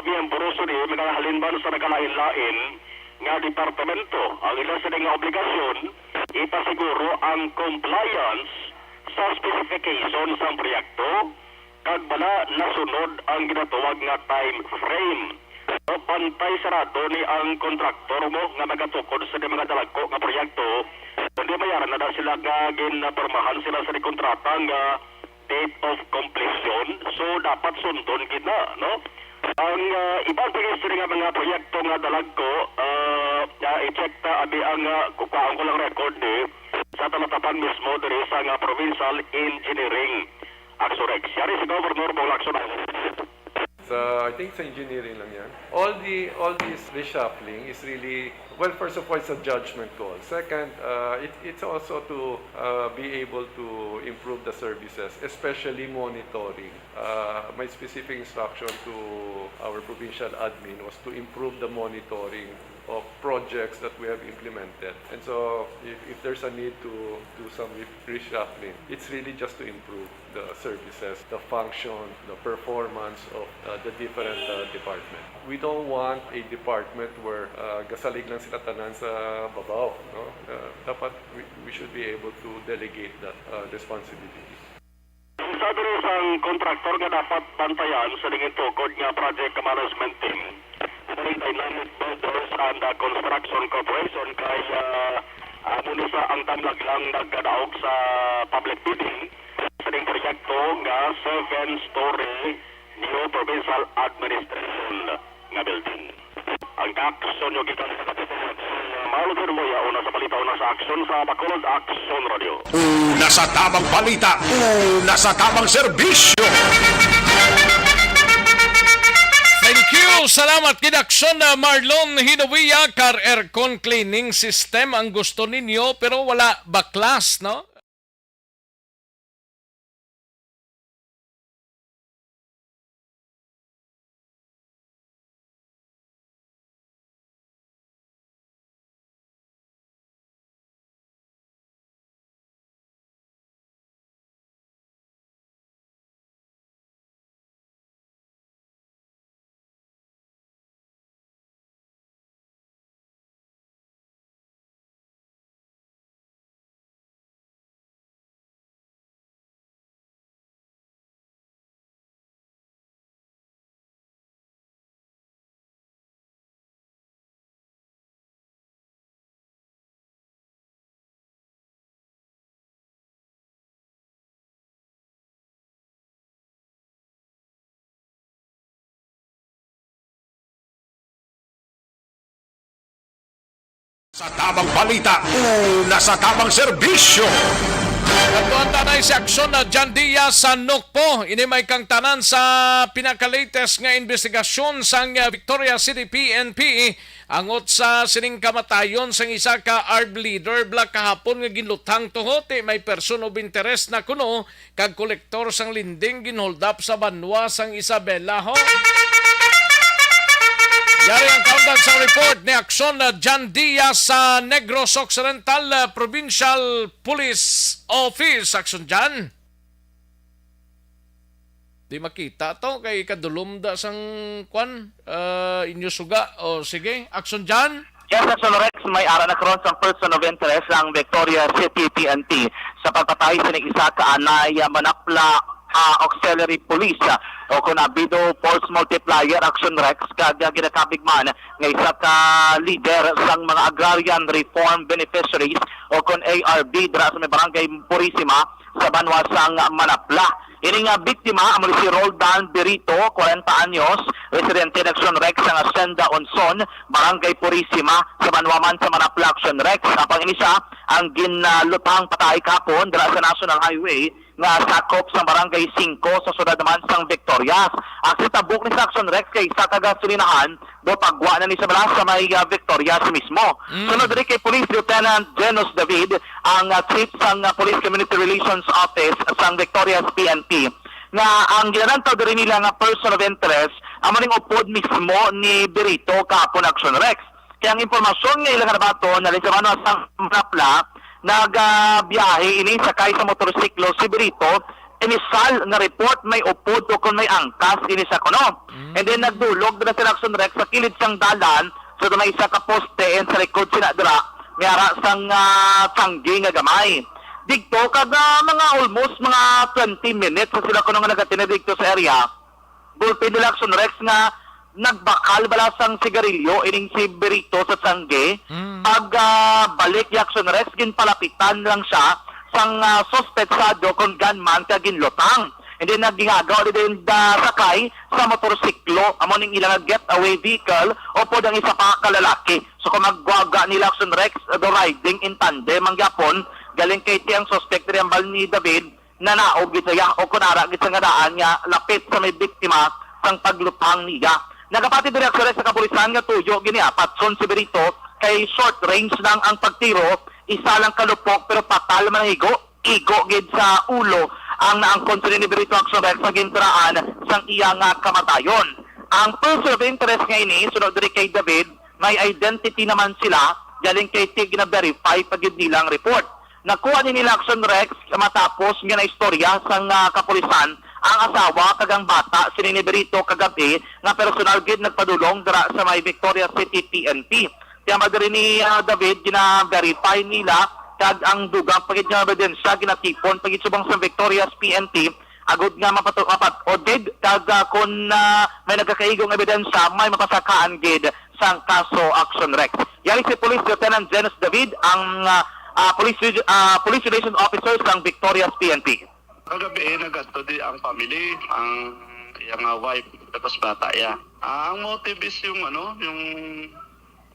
miyembro sini magahalin man sa nagkalain-lain nga departamento. Ang ila sini nga obligasyon, ipasiguro ang compliance sa specification sang proyekto, kag bala nasunod ang ginatawag nga time frame. O, bantay sarado ni ang kontraktor mo nga magatukod sa mga dalagko nga proyekto, kundi may ara na daw sila nga ginpormahan sila sa kontrata nga date of completion. So, dapat sundon gid na, no? Ang, ah, iban pa gid sini nga mga proyekto nga dalagko, ah, ah, i-check ta, abi ang, ah, kukuhaon ko lang record, eh, sa talatapan mismo diri sa nga provincial engineering. Axorex. Yari si Governor Bong Lacson. Sa, I think sa engineering lang yan. All the, all this reshuffling is really, well, first of all, it's a judgment call. Second, uh, it, it's also to, uh, be able to improve the services, especially monitoring. Uh, my specific instruction to our provincial admin was to improve the monitoring of projects that we have implemented. And so, if, if there's a need to do some re-, reshuffling, it's really just to improve the services, the function, the performance of, uh, the different, uh, department. We don't want a department where, uh, gasalig lang sila tanan sa babaw, no? Uh, dapat we, we should be able to delegate that, uh, responsibility. Sa diri sang kontraktor nga dapat bantayan sa ning tukod nga project management team, sa Dynamic Builders and, uh, Construction Corporation kay, uh, amo ni sa ang tamlag lang nagkadaog sa public bidding sa ning proyekto nga seven-story new provincial administration nga building. Ang kaaksyon nyo gikan sa Kapitolyo, Marlon Hermoya, una sa balita, una sa aksyon sa Bacolod Aksyon Radio. Una sa tabang balita, una sa tabang serbisyo. Thank you. Salamat gid, aksyon na Marlon Hinovia, kar aircon cleaning system ang gusto ninyo, pero wala baklas, no? Sa tabang balita, una sa tabang serbisyo. Kadtuan ta na si Aksyon na John Diaz sa Nokpo. Ini may kangtanan sa pinaka-latest nga investigasyon sang, uh, Victoria City P N P angot sa sining kamatayon sang isa ka armed leader bala kahapon nga ginluthang tuho ti may person of interest na kuno kag kolektor sang lending ginhold up sa banwa sang Isabela, ho. Yari ang kaundan sa report ni Aksyon na John Diaz sa Negros Occidental, uh, Provincial Police Office. Aksyon, John. Di makita to kay kadulom da sang kwan, uh, inyo suga. O sige, Aksyon, John. Yes, Aksyon Rex, may ara na karon sang person of interest ang Victoria City P N P sa pagpatay sa isa ka anay, ah, manapla, ah, auxiliary police, ah, o kon abido false multiplier, Aksyon Rex, kag, ah, ginakabig man nga isa ka leader sang mga agrarian reform beneficiaries o kon A R B dira sa may barangay Purisima sa banwa sang Manapla. Ini nga biktima amo ni si Roldan Berito, kwarenta anyos, residente ng Aksyon Rex sang Hacienda Onson, Barangay Purisima, sa banwa man sa Manapla, Aksyon Rex. Apang ini siya ang ginluthang patay kahapon dira sa National Highway nga sakop sa Barangay Singko sa siyudad naman sang Victorias. Ang sa tabok ni sa Aksyon Rex kay isa ka gasolinahan do pagwa na ni sa bala sa may, ah, Victorias mismo. Mm. Sunod diri kay Police Lieutenant Genos David, ang, ah, chief sang, ah, Police Community Relations Office sang Victorias P N P, nga ang ginalantaw diri nila nga person of interest amo ning upod mismo ni Berito kahapon, Aksyon Rex. Kaya ang impormasyon nga ila nga nabaton na sa banwa sang Manapla, nagabiyahe ini sakay sa motorsiklo si Berito, inisal nga report may upod o kung may angkas ini sa kuno. Mm. And then nagdulog na sa Aksyon Rex sa kilid sang dalan, sa dunay isa ka poste and sa likod sina dira, may ara sang, ah, tanggi nga gamay. Digto kag, ah, mga almost mga twenty minutes sa sila kuno nga nagatinid digto sa area. Gulpi nila Aksyon Rex nga nagbakal bala sang sigarilyo ining si Berito sa tanggi. Mm. Pag, ah, balik ni Aksyon Rex, ginpalapitan lang siya sang, ah, suspetsado kung gunman ka ginlutang. And then nagingagaw ni din, ah, sakay sa motorsiklo, amo ning ilang getaway vehicle, upod ang isa pa ka lalaki. So kung magwaga nila Aksyon Rex, do riding in tandem ang gyapon, galing kay ti ang suspect diri ang bal ni David, nanaog gid sa iya o kunara gid sa nga daan nga lapit sa may biktima sang paglutang niya. Nagapati diri ang sa kapulisan nga tuyo gini, ah, patson si Berito kay short range lang ang pagtiro, isa lang ka lupok pero patal man ang igo, igo gid sa ulo ang naangkon sa ni Berito Aksyon Rex sa gintiraan sang iya nga kamatayon. Ang person of interest nga ini, sunod diri kay David, may identity naman sila, galing kay ti gina-verify pa gid nila ang report. Nakuha ni nila Aksyon Rex matapos nga naistorya sang, ah, kapulisan ang asawa kag ang bata sini ni Berito kagabi nga personal gid nagpadulong dira sa may Victoria City P N P. Kaya madiri ni, ah, David, gina-verify nila kag ang dugang pa gid nga ebidensya ginatipon pa gid subong sa Victoria's P N P agud nga mapato-, mapat-od gid kag, ah, kon, ah, may nagakaigo nga ebidensya, may mapasakaan gid sang kaso, Aksyon Rex. Yari si Police Lieutenant Genos David ang, ah, ah, police, ah, police relation officer sang Victoria's P N P. Kagabi, eh, nag-adto di ang family, ang iyang, ah, wife, tapos bata, ya. Ah, ang motive is yung, ano, yung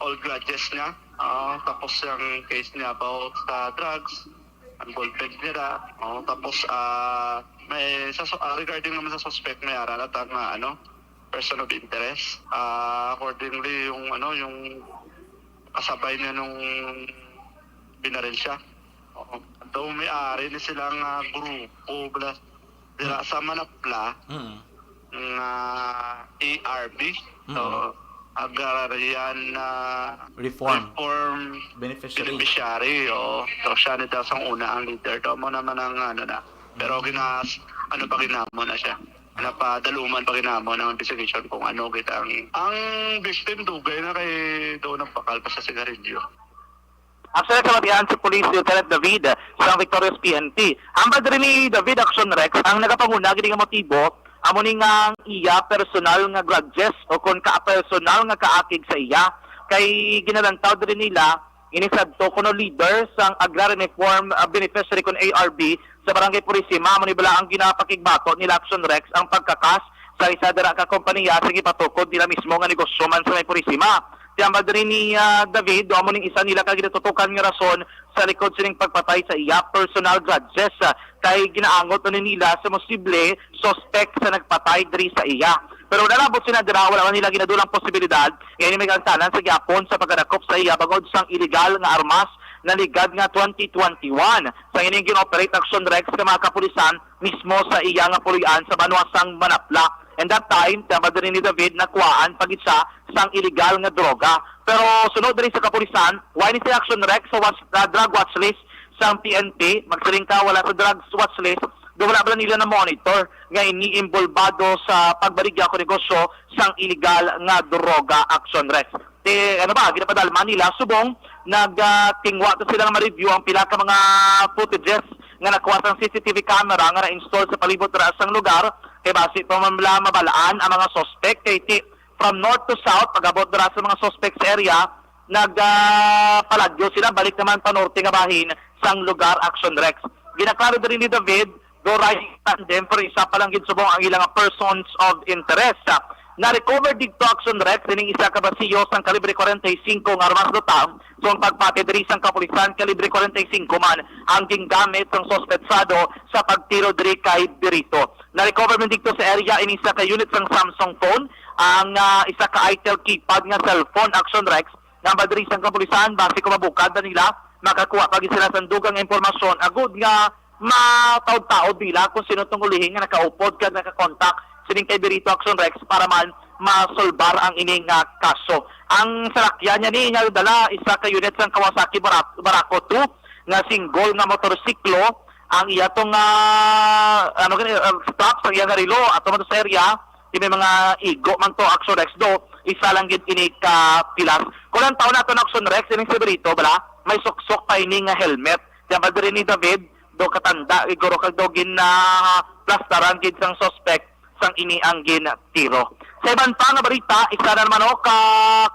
old grudges niya. Ah, tapos yung case niya about sa drugs, ang boyfriend niya na. Oh, tapos, ah, may sa, ah, regarding naman sa suspect, may ara na ta nga, ano, person of interest. Ah, accordingly, yung, ano, yung kasabay niya nung binaril siya. Oo. Daw may ari ni silang, ah, grupo, bla-, dira sa Manapla, Mm. nga A R B. Mm. Oo. Agrarian na Reform. Reform Beneficiary. Beneficiary, oo. So, siya ni daw sang una ang leader. Daw mo naman ang, ano na. Pero Mm. ginas-, ano pa ginamo na siya. Napadaluman pa ginamo ng investigation kung ano gid ang, ang victim dugay na kay doon nagpakal pa sa sigarilyo. Actually, sa batian si Police Lieutenant David sa Victoria's P N P. Hambal diri ni David Action Rex, ang nagapanguna gid nga motibo amo ni nga ang iya personal nga grudges o kon ka personal nga kaakig sa iya. Kay ginalantaw diri nila ini sadto kuno leader sang Agrarian Reform, ah, Beneficiary kon A R B sa Barangay Purisima, amo ni bala ang ginapakigbato nila Action Rex ang pagkakas sa isa dira ka kompanya sa gipatukod nila mismo nga negosyo man sa may Purisima. Tiyan pa diri ni, ah, David, amo ning isa nila ka ginatutokan nga rason sa likod sining pagpatay sa iya, personal grudges, ah, kay ginaangot na nila sa posible suspect sa nagpatay diri sa iya. Pero wala labot sila dira, wala man nila ginadulang posibilidad nga ini may kaangtanan sa gihapon sa pagkadakop sa iya bangod sang iligal nga armas naligad nga twenty twenty-one. Sa ining gin-operate Action Rex sa mga kapulisan mismo sa iya nga puloy-an sa banwa sang Manapla. And that time, tiyan pa diri ni David, nakuhaan pa gid siya sang iligal nga droga. Pero sunod diri sa kapulisan, wala ni sa Action Rex sa watch, ah, drug watch list sang P N P. Magsiling ka, wala sa drug watch list, do wala bala nila na-monitor nga ini involbado sa pagbaligya ko negosyo sang iligal nga droga, Action Rex. Ti, ano ba, ginapadalman nila subong nag, ah, tingwa to sila nga ma-review ang pila ka mga footages nga nakuha sang C C T V camera nga na-install sa palibot dira sang lugar, kay basi pa man nila mabalaan ang mga suspect, kay ti, from north to south, pag-abot dira sa mga suspect sa area, nag, ah, palagyo sila balik naman pa norte nga bahin sang lugar, Action Rex. Ginaklaro diri ni David, do riding tandem, pero isa pa lang gid subong ang ilang persons of interest. Na-recover didto, Action Rex, ining isa ka basiyo sang kalibre forty-five nga armas, duta, sang pagpati diri sang kapulisan, kalibre forty-five man ang gingamit sang suspetsado sa pagtiro diri kay Berito. Na-recover man didto sa area ini isa ka unit sang Samsung phone, ang, ah, isa ka Itel keypad nga cellphone, Action Rex, nga ba diri sang kapulisan, basi kung mabukad na nila, makakuha pa gid sila sang dugang impormasyon agud nga mataod-taod nila kung sino tong ulihi nga nakaupod kag nakakontak sining kay Berito, Action Rex, para man masolbar ang ini nga kaso. Ang salakyan niya ni nga dala, isa ka unit sang Kawasaki Barak-, Barako two nga single nga motorsiklo, ang iya tong, ah, ano gani, ah, strap sa iya nga relo, ato man to sa area, di may mga igo man to, Action Rex, do isa lang gid ini ka pilas. Kung ang taon nato na, Action Rex, ining si Berito, bala, may suksok pa ini nga helmet. Diyan ba diri ni David, do katanda, siguro kag do gin, ah, plastaran gid sang suspect sang ini ang gintiro. Sa iban pa nga balita, isa na naman, oh, ka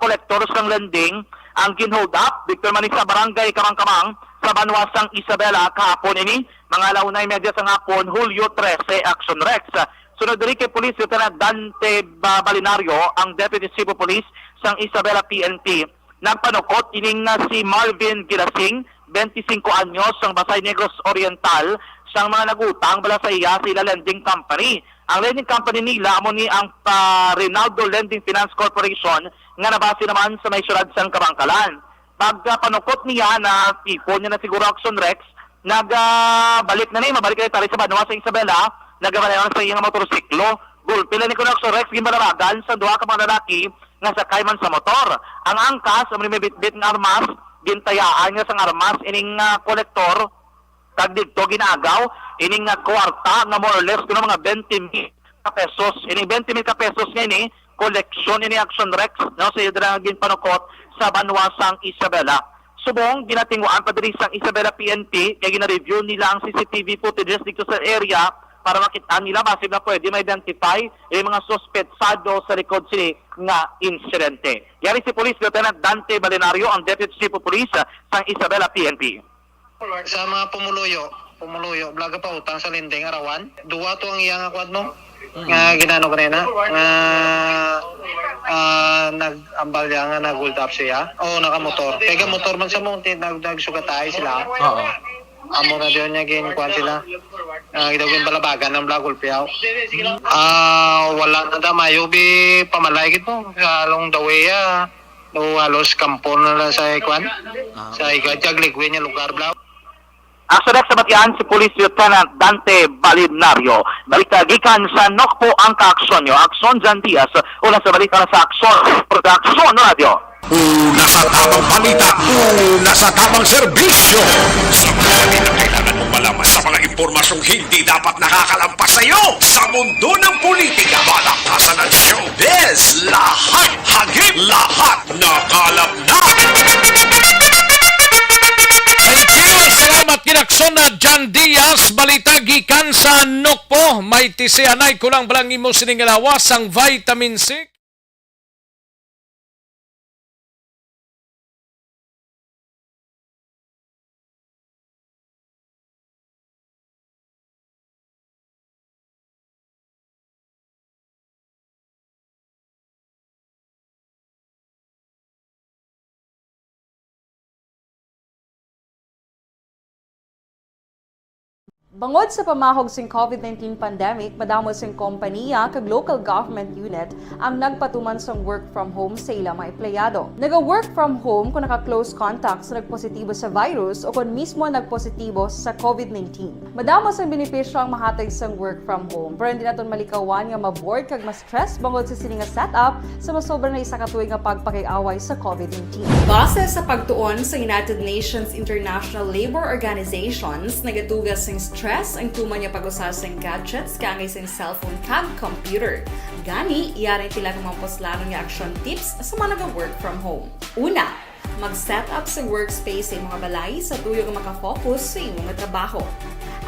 kolektor sang lending ang gin-hold up didto man ni sa Barangay Kamangkamang sa banwa sang Isabela kahapon ini, mga ala una y media sang hapon, Hulyo trese, Action Rex. Sunod diri kay Police Lieutenant Dante Ba-, Balinario, ang Deputy Chief of Police sang Isabela P N P. Nagpanukot ining, ah, si Marvin Girasing, twenty-cinco anyos, sang Basay Negros Oriental, sang mga nag-utang bala sa iya sa ila lending company. Ang lending company nila amo ni ang, ah, Rinaldo Lending Finance Corporation nga nabase naman sa may siyudad sang Kabankalan. Pagpanukot niya, natipon niya na siguro, Action Rex, nagabalik na ni, mabalik na ni tari sa banwa sa Isabela, nagabalik na sa iyang motorsiklo. Gulpi lang ni kuno, Action Rex, ginbalabagan sa duha ka mga lalaki nga sakay man sa motor. Ang angkas, ang may bitbit nga armas, gintayaan nga sang armas ining, ah, kolektor, kag didto gin-agaw ining, ah, kwarta nga more or less kuno mga twenty mil ka pesos. Ining twenty mil ka pesos nga ini, koleksyon ini, Action Rex, no, sa iya dira nga ginpanukot sa banwa sang Isabela. Subong ginatinguhaan pa diri sang Isabela P N P, kay gina-review nila ang C C T V footages didto sa area para makit-an nila basi na pwede ma-identify ang mga suspetsado sa likod sini nga insidente. Yari si Police Lieutenant Dante Balenario, ang Deputy Chief of Police sang Isabela P N P. Sa mga pumuluyo, pumuluyo, bala gapautang sa lending, arawan. Duwa to ang iya nga kuwan mo, nga ginano ganina, nga, ah, nag-ambal niya nga nag-hold up siya. Oo, nakamotor. Kaya motor man sa mo, ti-, nag-, nagsugatay sila. Oo. Amo na diyon niya gin kuwan sila. Ah, daw gin balabagan ang bala gulpiyaw. Ah, wala na da mayo bi pamalay gid mo. Sa along the way, ah. No, halos kampo na lang sa kuwan. Ah. Sa iga, jagligwin niya lugar, bla. Ang sulat sa batian si Police Lieutenant Dante Balinario. Balita gikan sa Nokpo ang kaaksyon nyo. Aksyon Jan Diaz, una sa balita na sa Aksyon Production Radio. Una sa tamang balita, una sa tamang serbisyo. Sa mga kailangan mong malaman sa mga impormasyong hindi dapat nakakalampas sa iyo sa mundo ng politika, balaktasan at showbiz, lahat hagip, lahat nakalap na. Thank you. Salamat, kinaksyon na John Diaz. Balita gikan sa Nokpo. May tisianay kulang balang imo sining lawas sang vitamin C. Bangod sa pamahog sing COVID nineteen pandemic, madamo sing kompaniya kag local government unit ang nagpatuman sang work from home sa ilang mga empleyado. Naga-work from home kung naka-close contact sa nagpositibo sa virus o kon mismo nagpositibo sa COVID nineteen. Madamo sang benepisyo ang mahatag sang work from home, pero hindi naton malikawan nga ma-bored kag ma-stress bangod sa sini nga setup sa masobra na isa ka tuig nga pagpakig-away sa COVID nineteen. Base sa pagtuon sa United Nations International Labour Organizations, nagatugas sing stress ang tuman nga pag-usa sing gadgets kaangay sing cellphone kag computer. Gani, yari tila ang mga puslanon nga action tips sa mga naga-work from home. Una, mag-set up sa workspace sa imong balay sa tuyo nga makafocus sa imong trabaho.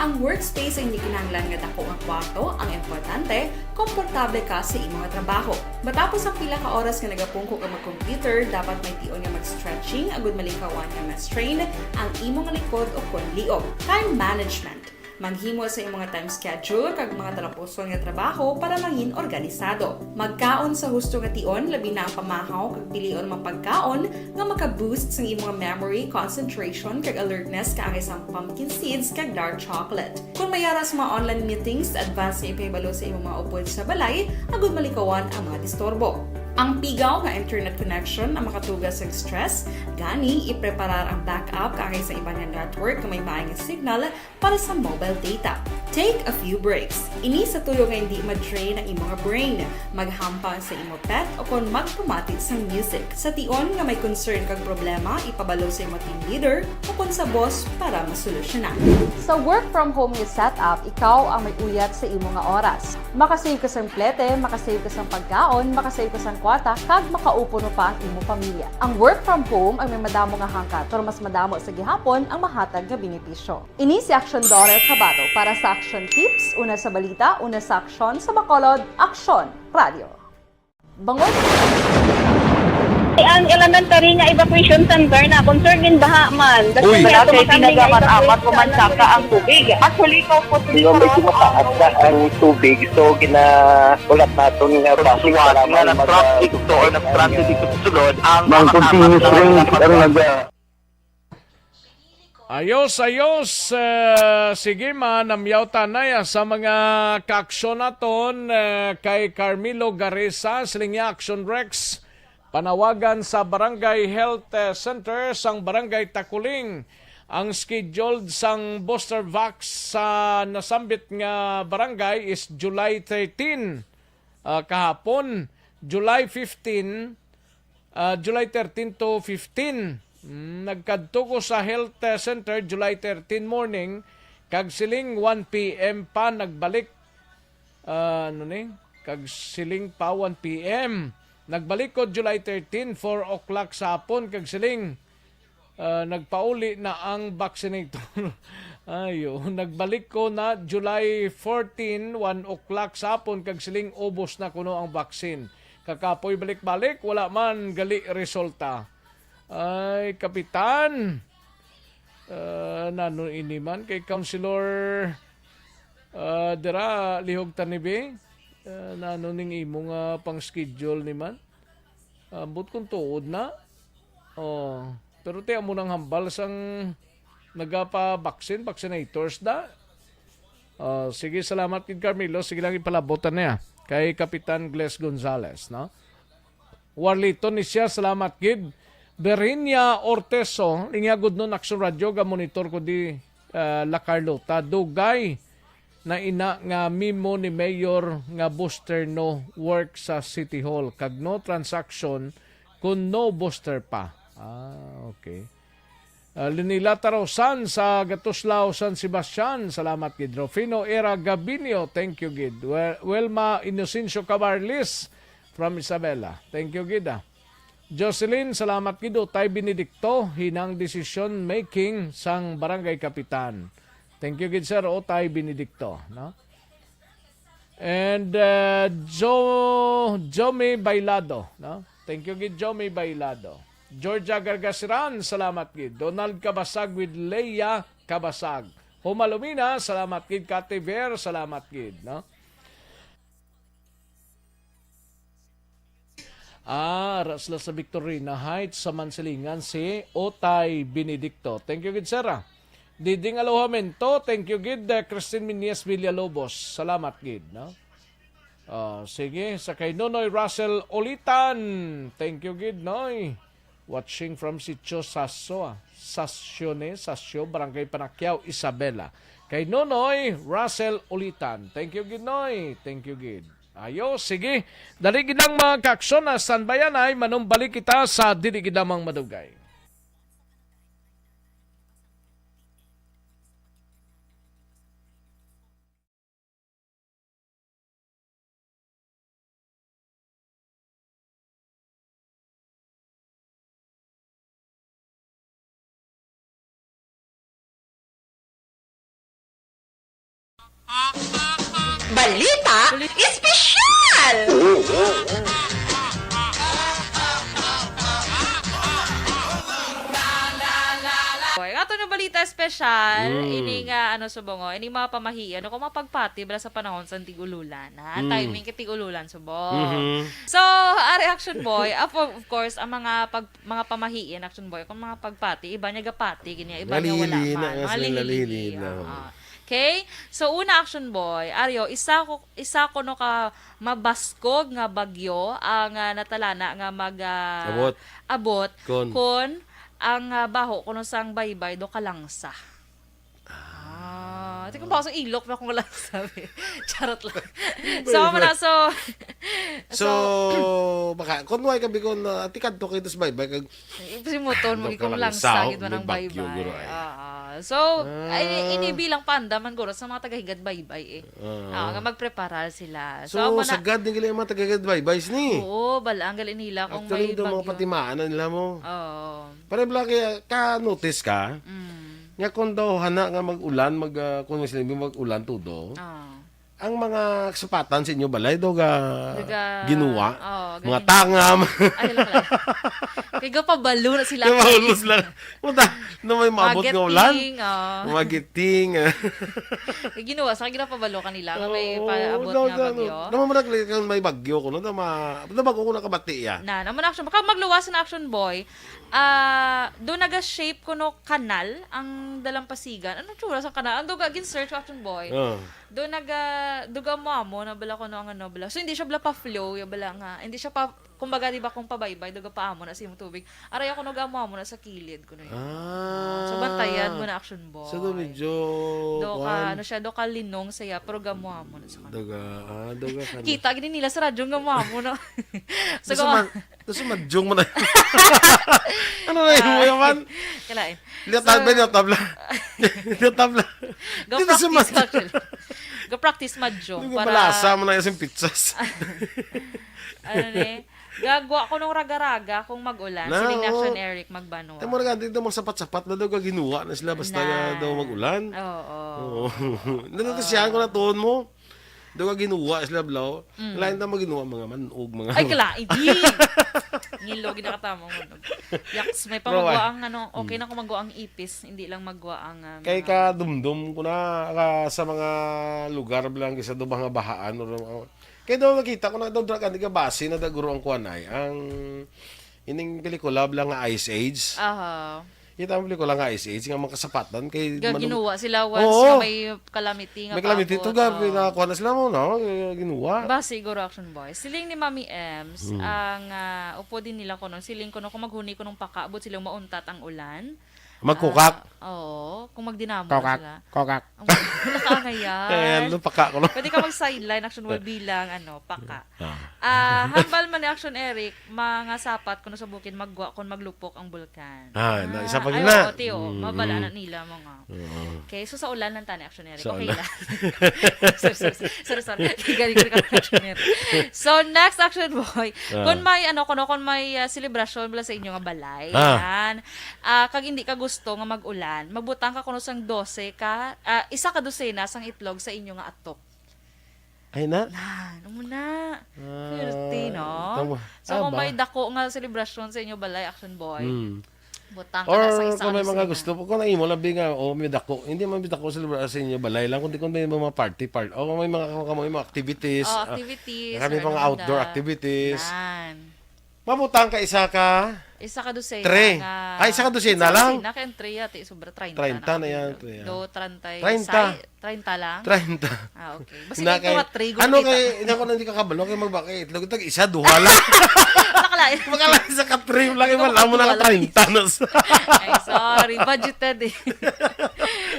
Ang workspace ay hindi kinahanglan nga dako nga kwarto. Ang importante, komportable ka sa imong trabaho. Matapos ang pila ka oras nga nagapungko ka mag-computer, dapat may tion nga mag-stretching agud malikawan nga ma-strain ang imong likod o kon liog. Time management. Maghimo sa imong time schedule kag mga talapuson nga trabaho para mangin organisado. Magkaon sa husto nga tion, labi na ang pamahaw kag pilion mga pagkaon nga maka-boost sang imong memory, concentration, kag alertness kaangay sang pumpkin seeds kag dark chocolate. Kung may ara sa mga online meetings, advance nga ipahibalo sa imong mga upod sa balay agud malikawan ang mga disturbo. Ang pigaw nga internet connection ang makatugas sang stress, gani ipreparar ang backup kaangay sa iban nga network nga may maay nga signal para sa mobile data. Take a few breaks. Ini sa tuyo nga hindi ma-drain ang imo nga brain. Maghampang sa imo pet o kon magpamati sang music. Sa tion nga may concern kag problema, ipabalo sa imo team leader o kon sa boss para masolusyonan. Sa work from home nga setup, ikaw ang may uyat sa imo nga oras. Makasave ka sang plete, makasave ka sang pagkaon, makasave ka sang kwarta, kag makaupo pa ang imo pamilya. Ang work from home ang may madamo nga hangkat, pero mas madamo sa gihapon ang mahatag nga benepisyo. Ini si Action Daughter Kabato para sa Action Tips, una sa balita, una sa aksyon, sa Bacolod, Aksyon Radio. Bangod Ang elementary nga evacuation center na concern din baha man. Uy. Wala kay tinaga man amat ko man saka ang tubig. Actually, ko po. Di ba may tumataas na ang tubig? So, ginahulat naton nga basi nga nag-traffic to or nag-transit dito sa sulod ang mga continuous rain ang nag- Ayos, ayos. Eh, sige, manamyaw tanay, ah, sa mga kaaksyon naton, eh, kay Carmelo Garesa, siling niya, Action Rex, panawagan sa Barangay Health, eh, Center sang Barangay Takuling. Ang scheduled sang booster vax sa nasambit nga barangay is July thirteen, ah, kahapon, July fifteen, ah, July thirteen to fifteen. Mm, nagkadto ko sa health, eh, center July thirteen morning, kag siling one P M pa nagbalik. Ah, ano ni? Kag siling pa one P M. Nagbalik ko July thirteen, four o'clock sa hapon, kag siling, ah, nagpauli na ang vaccinator. Ayo, nagbalik ko na July fourteen, one o'clock sa hapon, kag siling ubos na kuno ang vaccine. Kakapoy balik-balik, wala man gali resulta. Ay, Kapitan. Ah, nano ini man kay Councilor, ah, dira, Lihog Tanibi? Ah, nano ning imo nga pang-schedule ni man? Ambot kung tuod na. Oh, pero ti amo nang hambal sang nagapa-vaccine, vaccinators da. Oh, sige, salamat gid, Carmelo. Sige lang, ipalabotan niya kay Kapitan Gles Gonzales, no? Warliton ni siya, salamat gid. Virginia Orteso, linya gud nun, Action Radio, ga monitor ko di, ah, La Carlota. Dugay na ina nga memo ni Mayor nga booster no work sa City Hall, kag no transaction kun no booster pa. Ah, okay. Ah, Lenila Tarosan sa Gatuslao, San Sebastian, salamat gid. Rufino Era Gabinio, thank you gid. Wel-, Welma Inocencio Cabarlis from Isabela, thank you gid, ah. Jocelyn, salamat gid. Utay Benedicto, hinang decision making sang barangay kapitan. Thank you gid, sir, Utay Benedicto, no? And, uh, Jo-, Jomi Bailado, no? Thank you gid, Jomi Bailado. Georgia Gargasiran, salamat gid. Donald Kabasag with Leia Kabasag. Humalumina, salamat gid. Kati Ver, salamat gid, no? Ah, ara sila sa Victorina Heights, sa Mansilingan, si Otay Benedicto. Thank you gid, sir, ah. Diding Alojamento, thank you gid, uh, Christine Minyes Villalobos. Salamat gid, no? Ah, sige, sa kay Nonoy Russell Ulitan. Thank you gid, Noy. Watching from Sitio Saso, ah. Sasyo ni, Sasyo, Barangay Panakyaw, Isabela. Kay Nonoy Russell Ulitan. Thank you gid, Noy. Thank you gid. Ayo, sige. Dali gid lang, mga kaaksyon, ah, standby anay, manumbalik kita sa dili gid lamang madugay. Balita Espesyal! Boy, ato nga balita espesyal, Mm. ini nga, ano, subong, oh, ini mga pamahiin, ano, kung mapagpati bala sa panahon sa tig-ululan, ha? Mm. Timing kay tig-ululan, subong. Mhm. So, ari, Action Boy, of, of course, ang mga pag, mga pamahiin, Action Boy, kung mga pagpati, iba niya gapati, gini, iba niya wala Nalihili na man. nga sila, Nalihili. nalihili na, Oo. oo. Okay? So, una, Action Boy, ari, oh, isa ko, isa kuno ka mabaskog nga bagyo ang, ah, natalana nga mag, ah, Abot. abot Kon. kon ang, ah, baho kuno sang baybay do kalangsa. Ah, di ko ba sa ilok na kung wala sabi. Charot lang. So, amo na, so, So, baka, kung way ka bigon, ah, tikadto kayo sa baybay, kag Simuton mo, Ano ikong ka lang, langsa, sao, gid man may ang bagyo, baybay. guro, ay. Ah, so, Ah. ay, ini bilang panda man, guro, sa mga taga-Higad Baybay, eh. Ah. Ah, nga magpreparar sila. So, amo na, sagad ni gali ang mga taga-Higad Baybay ni. Oo, bala, ang gali nila kung Actually, may ito mga bagyo. patimaan na nila mo. Oo. Pare bala kaya ka-notice ka, Mm. nga kung daw hana nga mag-ulan, mag, ah, kung sila mag-ulan todo, Ah. ang mga sapatan sa inyo balay, daw ga Daga- ginuwa, Oo, mga ganyan. Tangam. Ay, lang, lang. Kay gapabalo na sila. Yung mahulos lang. Puta, na may maabot nga ulan. Magiting, oh. Magiting. Kay ginawa sa ginapabalo kanila nga may Oo, paabot daw, nga daw, bagyo. Daw, daw, daw, may kang may bagyo ko, no? Daw, ma-, daw, bago ko nakabati, ah. Na, naman, Action. Baka magluwas na, Action Boy. Ah, do naga-shape kuno kanal ang Dalampasigan. Ano tsura sa kanal? Ang duga gin-search ko, Action Boy. Oh. Do naga, duga mo amo na bala kuno ang ano bala. So, hindi siya bala pa-flow, ya bala nga. Hindi siya pa, kumbaga, di ba, kung pabaybay, duga pa amo na sa imong tubig. Aray ako, nagamo amo na sa kilid kuno yun. Ah. So, bantayan mo na, Action Boy. So, do medyo, Do ka, kuwan. Ano siya, do ka linong saya, pero gamo amo na sa kanal. Daga, ah, daga ka na. Kita, gini nila sa radyo nga mo amo na. So, Gusto go- man, gusto man, jung mo na. Ano na yung mo yaman? Kalain. Liyatab So, na, liyatab lang. Liyatab lang. Go Dito sa practice mat- actually. Go practice, Madjong. Yung Para, malasa mo na yung pizzas. Ano ni? Gagwa ko nung raga-raga kung mag-ulan. Na, Siling ni Action oo. Eric Magbanwa. Ay, mo na ganito, mga sapat-sapat na daw ka ginuwa na sila basta Na. nga daw mag-ulan. Oo. Oo. Nanatasyahan ko na tuon mo. Daw ka ginuwa sila, blaw. Mm. Lain na maginuwa, mga manog, mga Ay, kala, hindi. Ngilo, ginakatama mo. Yaks, may Pero why? pamagwa ang ano, okay na kung magwa ang ipis, hindi lang magwa ang, ah, Kay mga- kadumdum ko na ka, sa mga lugar bilang sa do mga bahaan or, or kay daw nakita ko na daw drug addict ka base na daguro ang kuan ay ang ining pelikula bilang nga Ice Age. Aha. Kita ang pelikula nga Ice Age nga mga kasapatan kay Ga manum- ginuwa sila once Oo. nga may calamity nga May calamity paabot, to, ga, oh. pinakuha na sila mo, no? Ginuwa. Ba siguro, Action Boy. Siling ni Mami Ems, Hmm. ang ah, upo din nila kuno, siling kuno kung maghuni kuno paka, abot sila mauntat ang ulan. Magkukak. Ah, oo, kung magdinamo Kokak. sila. Kokak. Ang nakaangayan. Ayan, no, paka ko, no? Pwede ka mag-sideline, Action Boy, bilang ano, paka. Ah. Ah, hambal man ni Action Eric, mga sapat kuno sa bukid maggwa kung maglupok ang bulkan. Ah, na, isa pa Ay, gina. oo, tiyo, Mm, mabala mm. na nila mga. Oo. Okay, so sa ulan lang tani, Action Eric. Sa Okay ulan. lang. Sorry, sorry, sorry, sorry. Galing ko ka, Action Eric. So, next, Action Boy. Ah. Kung may, ano, kuno, kung may ah, selebrasyon bala sa inyo nga balay, Ah. yan. Ah, kag hindi ka gusto nga mag-ulan, magbutang ka kuno sang dose ka, ah, isa ka dosena sang itlog sa inyo nga atok. Ay na. Lan, amo na. Ah, Swerte, no? tama. So, Ah, kung ba? may dako nga selebrasyon sa inyo balay, Action Boy, Hmm. butang ka na sa Or isa kung ka may mga dosena. gusto po, kung naimo labi nga, oh, may dako, hindi man may dako sa, sa inyo balay lang, kundi kung may mga party, part, o may mga, kung may mga activities, Oh, ah, activities, kami or mga ano outdoor na. activities. Nan. Mabutang ka isa ka Isa ka dosena Tre. nga Ay, isa ka dosena isa ka lang? dosena, kay ang tre, ati, sobra treinta Treinta na na ang yan, apelyido. Tre, ah. Do, treinta y Treinta. Sai-, treinta lang? Treinta. Ah, okay. Basta Hindi may kay, tunga trigo ano na kita. kay, hindi ako nang di kakabalo kay magbakay itlog. Tag isa, duha lang. Nakalain. Makalain sa ka-trim lang, Hindi ko iwan, amo na ka makapagwala. treinta na sa Ay, sorry. Budgeted eh.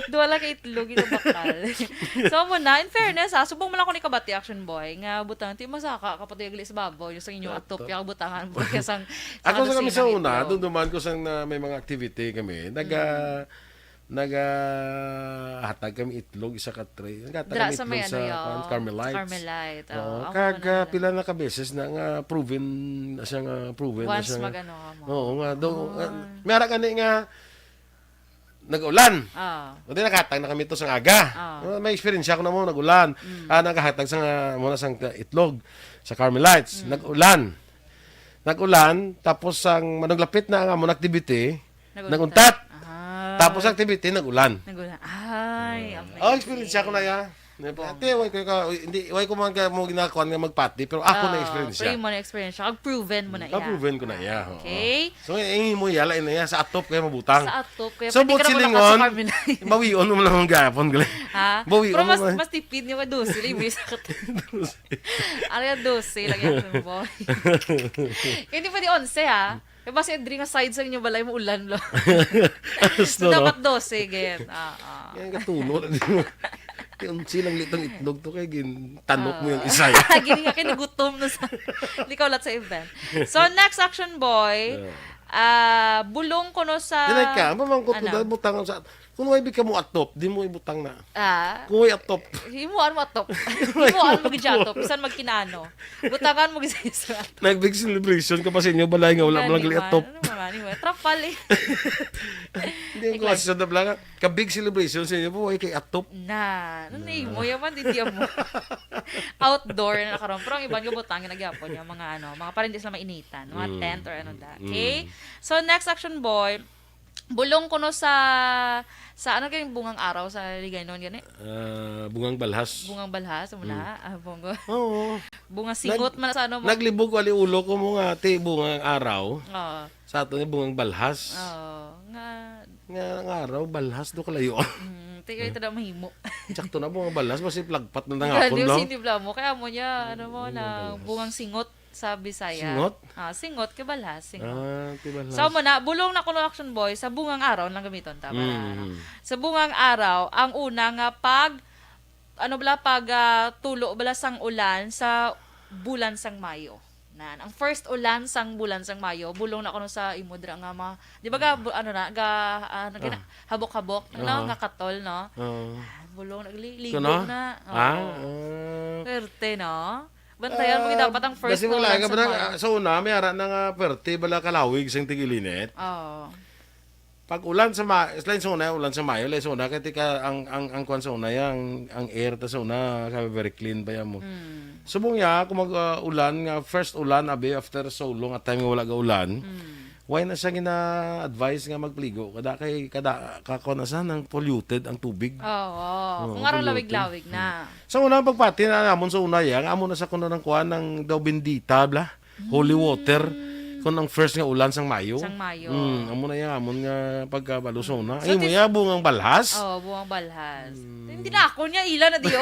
Duha lang ka itlog, ito bakal. So, mo na, in fairness, ha, subong mo lang ako ni kabati, Action Boy, nga butang, ti masaka, kapatid, gali sa babaw, yung sa inyo, Ato. atop, yung butangan mo, kaya sang, Ako sa kami sa dosena una, itlog. doon duman ko sang na may mga activity kami. Naga, Mm. naga hatag kami itlog, isa ka tray. Naghatag Dra kami sa may itlog ano sa, yun, kuwan, sa Carmelites. Carmelite. Oo, Oo, amo kag, na ah, nila. pila na ka beses na nga proven na siya nga proven na Once siya nga mag-ano ka mo. Oo, nga, do, Ah. ah, may ara gani nga nag-ulan. Ah. O di nakahatag na kami to sang aga. Ah. Ah, may eksperyensya ko na mo, nag-ulan. Mm. Ah, nakahatag sa nga, muna sang itlog sa Carmelites. Mm. Nag-ulan. Nag-ulan, tapos ang manuglapit na nga mo activity, Nag-untat. nag-untat. Ah. Tapos activity, nag-ulan. Nag-ulan. Ay, Ah. amazing. Oh, eksperyensya ko na ya. Bongga. Ate, way ko ka, hindi, way ko man ka mo ginakuan nga magpati, pero ako Ah, na eksperyensya. pero mo na eksperyensya. Kag proven mo na iya. Ka-proven ko na iya, oo. Okay. So, eh, mo yala na iya sa atop kaya mabutang. Sa atop, kaya So, pwede ka but na silingon, makasakar, Minay. bawion mo lang ang gapon, gali. Ha? Bawion Pero mo mas, lang. mas tipid nga kay dose, lang, may sakit. Dose. Ano yan, dose lang yan, boy. Hindi pwede onse, ha? Kaya basi diri nga side sa inyo balay mo ulan, lo. Gusto, So, no? dapat dose, gid. Oo. Yan, katulo na din mo. Kaya onse lang litong itlog to, kay gin-, tanok mo yung Oo. isa. Gini nga, kay nagutom na sa, hindi ka ulat sa event. So, next, Action Boy, Yeah. ah, bulong kuno sa Dili ka, mamang ko Ano? to, dahil butang sa, kung way bi ka mo atop, di mo ibutang na. Ah? Kung way atop. Himuan mo atop. Himuan mo gid siya atop. Bisan magkinano. Butangan mo gid sa isa. Nag-big celebration ka pa sa inyo, balay nga wala mo lang gali atop. Ano naman, ano naman? Trapal eh. Hindi, ang Like, klase sa dabla nga, ka-big celebration sa inyo, buhay kay atop. Na, ano Na. na mo? Yaman, di, di mo. Outdoor na karon. Pero ang iban nga butang, nagyapon yung mga ano, mga parang di sila mainitan, mga Mm. tent or ano da. Mm. Okay? So, next, Action Boy, bulong kuno sa, sa ano kayong bungang araw sa Ligaynon gani? Ah, bungang balhas. Bungang balhas, wala? Mm. Ah, bungo. Oo. Bunga singot Nag-, man sa ano mo. naglibog wali ulo ko mo nga, ti, bungang araw. Oo. Sa ato ni bungang balhas. Oo, nga Nga ang araw, balhas do kalayo. Mm, ti, kaya ito na mahimo. Sakto na bungang balhas, basi plagpat na Gani nangapon yung lang. sinibla mo. Kaya mo niya, ano mo, Bungang na balhas. bungang singot sa Bisaya. Singot? Ah, singot, kay balhas, singot. Ah, kay balhas. So, mo na, bulong na kuno, Action Boy, sa bungang araw lang gamiton ta, para, Mm. ano. Sa bungang araw, ang una nga pag, ano bala, pag, ah, tulo bala sang ulan sa bulan sang Mayo. Nan, ang first ulan sang bulan sang Mayo, bulong na kuno sa imo dira nga mga, di ba ga, Ah. bu-, ano na, ga, ah, nag-, Ah. habok-habok, ano, Ah. nga katol, no? Ah. Ah, bulong, nagliligo Kuno? na. Ah, Oo. ah. Swerte, no? Bantayan mo, Ah, dapat ang first basi na wala ulan ka sa ba na, Mayo. sa una, may ara na nga perte, bala kalawig sang tigilinit. Oo. Pag ulan sa Ma-, lain sa una, ulan sa Mayo, lain sa una, kay tika, ang, ang, ang kwan sa una, ya, ang, ang air ta sa una, sabi, very clean pa ya mo. Mm. Subong ya, kung mag, ah, ulan nga, first ulan, abi, after so long, at time nga wala ga ulan, Mm. why na siya gina-advise nga magpligo? Kada kay, kada, ka, kwan na sa, nang polluted ang tubig. Oo, Oo, kung araw polluted. lawig-lawig na. Mm. Sa una, pagpati na namon sa una, ya, nga amo na sa kuno ng kwan, ng daw bendita, bla? Holy water. Mm. Kung ang first nga ulan sang Mayo. Sang Mayo. Mm, amo na yung amon nga pagkabalo sa una. So, Ay, mo tis- ya, bungang balhas? Oo, bungang balhas. Mm. Hindi na ako niya, ila na diyo.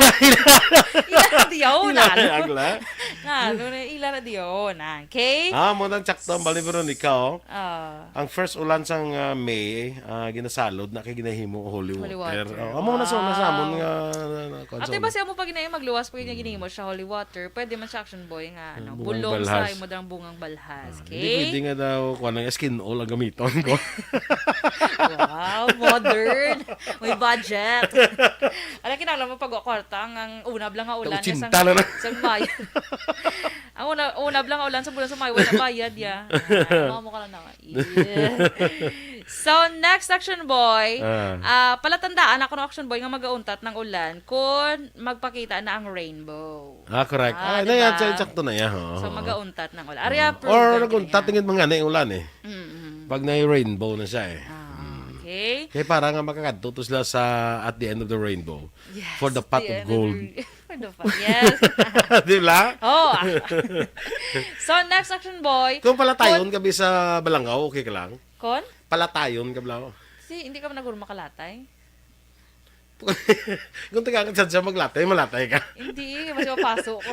Ila na diyo, Ila na nalo. agla. Nalo na, ila na diyo, na. Okay? Ah, mo nang tsakto ang bali, Veronica, oh. Ah. Ang first ulan sang, ah, May, ah, ginasalod na kay ginahimo holy Holy water. water. Oh, amo na sa una sa amon Wow. nga, na, na, kwan sa Ate, una. basi amo pag ginahin, magluwas pag Mm. ginahimo siya holy water. Pwede man siya, Action Boy, nga, ano, Bungang bulong sa balhas. imo dang bungang balhas. Ah, Okay? hindi pwede nga daw, kuwan, ang skin oil ang gamiton ko. Wow, modern. May budget. Alam, kinahanglan mo pag kwarta, ang, ang una lang nga ulan niya, Tag-ochenta sang, lang na. sang bayad. Ang una, una lang nga ulan sa bulan sa Mayo, wala bayad, ya. Ah, mamo ka lang na. Yeah. So, next, Action Boy. Ah. Ah, palatandaan ako ng Action Boy nga magauntat ng ulan kung magpakita na ang rainbow. Ah, correct. Ah, Ah, di na yan, ba? Sakto na yan, oo. So, magauntat ng ulan. Ari, Oo. approve Or ka naguntat, ganyan. Tingin mga na yung ulan eh. Mm-mm. Pag na yung rainbow na siya eh. Ah. Mm. Okay? Kaya para nga makakadto to sila sa at the end of the rainbow. Yes, for the at pot the of end of gold. The re-, for the pot, yes. Di ba? Oh, ah. So, next action, boy. Kung palatayon Kung ka bi sa Balangaw, okay ka lang? Kon? Palatayon ka, Blangaw. Si, hindi ka man naguro makalatay. Kung taga ang tsansa maglatay, malatay ka. Hindi, mas mapaso ko.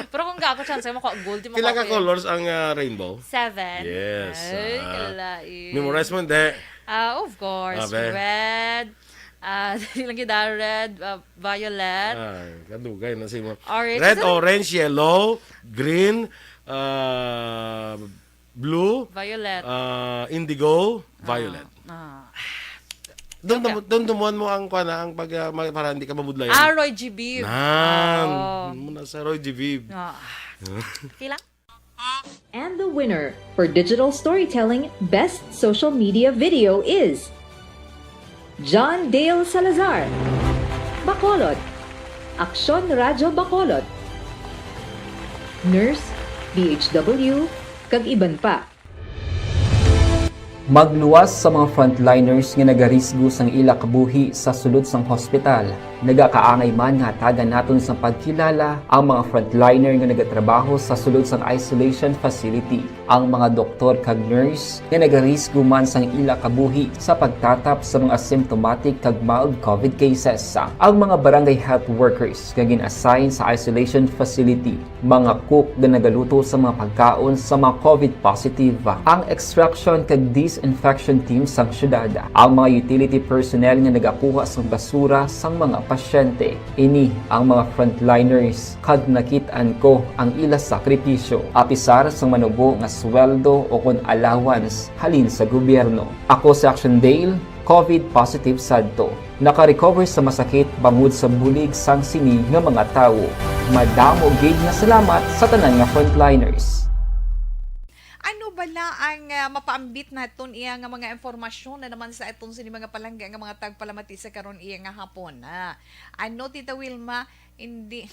Pero kung gaako tsansa, makuha gold, di Pila makuha ka ko yun. Colors ang, ah, rainbow? Seven. Yes, Ay, ah, kalain. Memorize mo, hindi? Ah, of course. Ah, be? Red. Ah, dili lang kita, red, ah, violet. Ah, kadugay na si mo. Orange. Red, orange, yellow, green, ah, blue, Violet. Ah, indigo, violet. Ah, ah. Doon Okay. dumu-, doon dumuhan mo ang, kuwan, ah, ang pag, ah, ma-, para hindi ka mabudlayan. Ah, Roy G. Biv. Nan. Oo. Muna sa Roy G. Biv. Ah. Okay lang? And the winner for digital storytelling best social media video is John Dale Salazar, Bacolod, Aksyon Radyo Bacolod, Nurse, D H W, kag iban pa. Magluwas sa mga frontliners nga nagarisgo sang ila kabuhi sa sulod sang hospital. Nagakaangay man nga hatagan naton sang pagkilala ang mga frontliner nga nagatrabaho sa sulod sang isolation facility, ang mga doktor kag nurse nga nagarisgo man sang ila kabuhi sa pagtatap sa mga asymptomatic kag mild covid cases, ang mga barangay health workers nga gin-assign sa isolation facility, mga cook nga nagaluto sa mga pagkaon sa mga covid positive, ang extraction kag disinfection team sang syudad, ang mga utility personnel nga nagakuha sang basura sang mga pasyente. Ini ang mga frontliners, kag nakit-an ko ang ila sakripisyo, apisar sang manubo nga sweldo o kon allowance halin sa gobyerno. Ako si Action Dale, covid positive sadto. Naka-recover sa masakit bangod sa bulig sang sini nga mga tawo. Madamo gid nga salamat sa tanan nga frontliners. Ano bala ang, ah, mapaambit naton iya nga mga impormasyon na naman sa aton sini mga palangga nga mga tagpalamati sa karon iya nga hapon, ha? Ano, Tita Wilma? Hindi.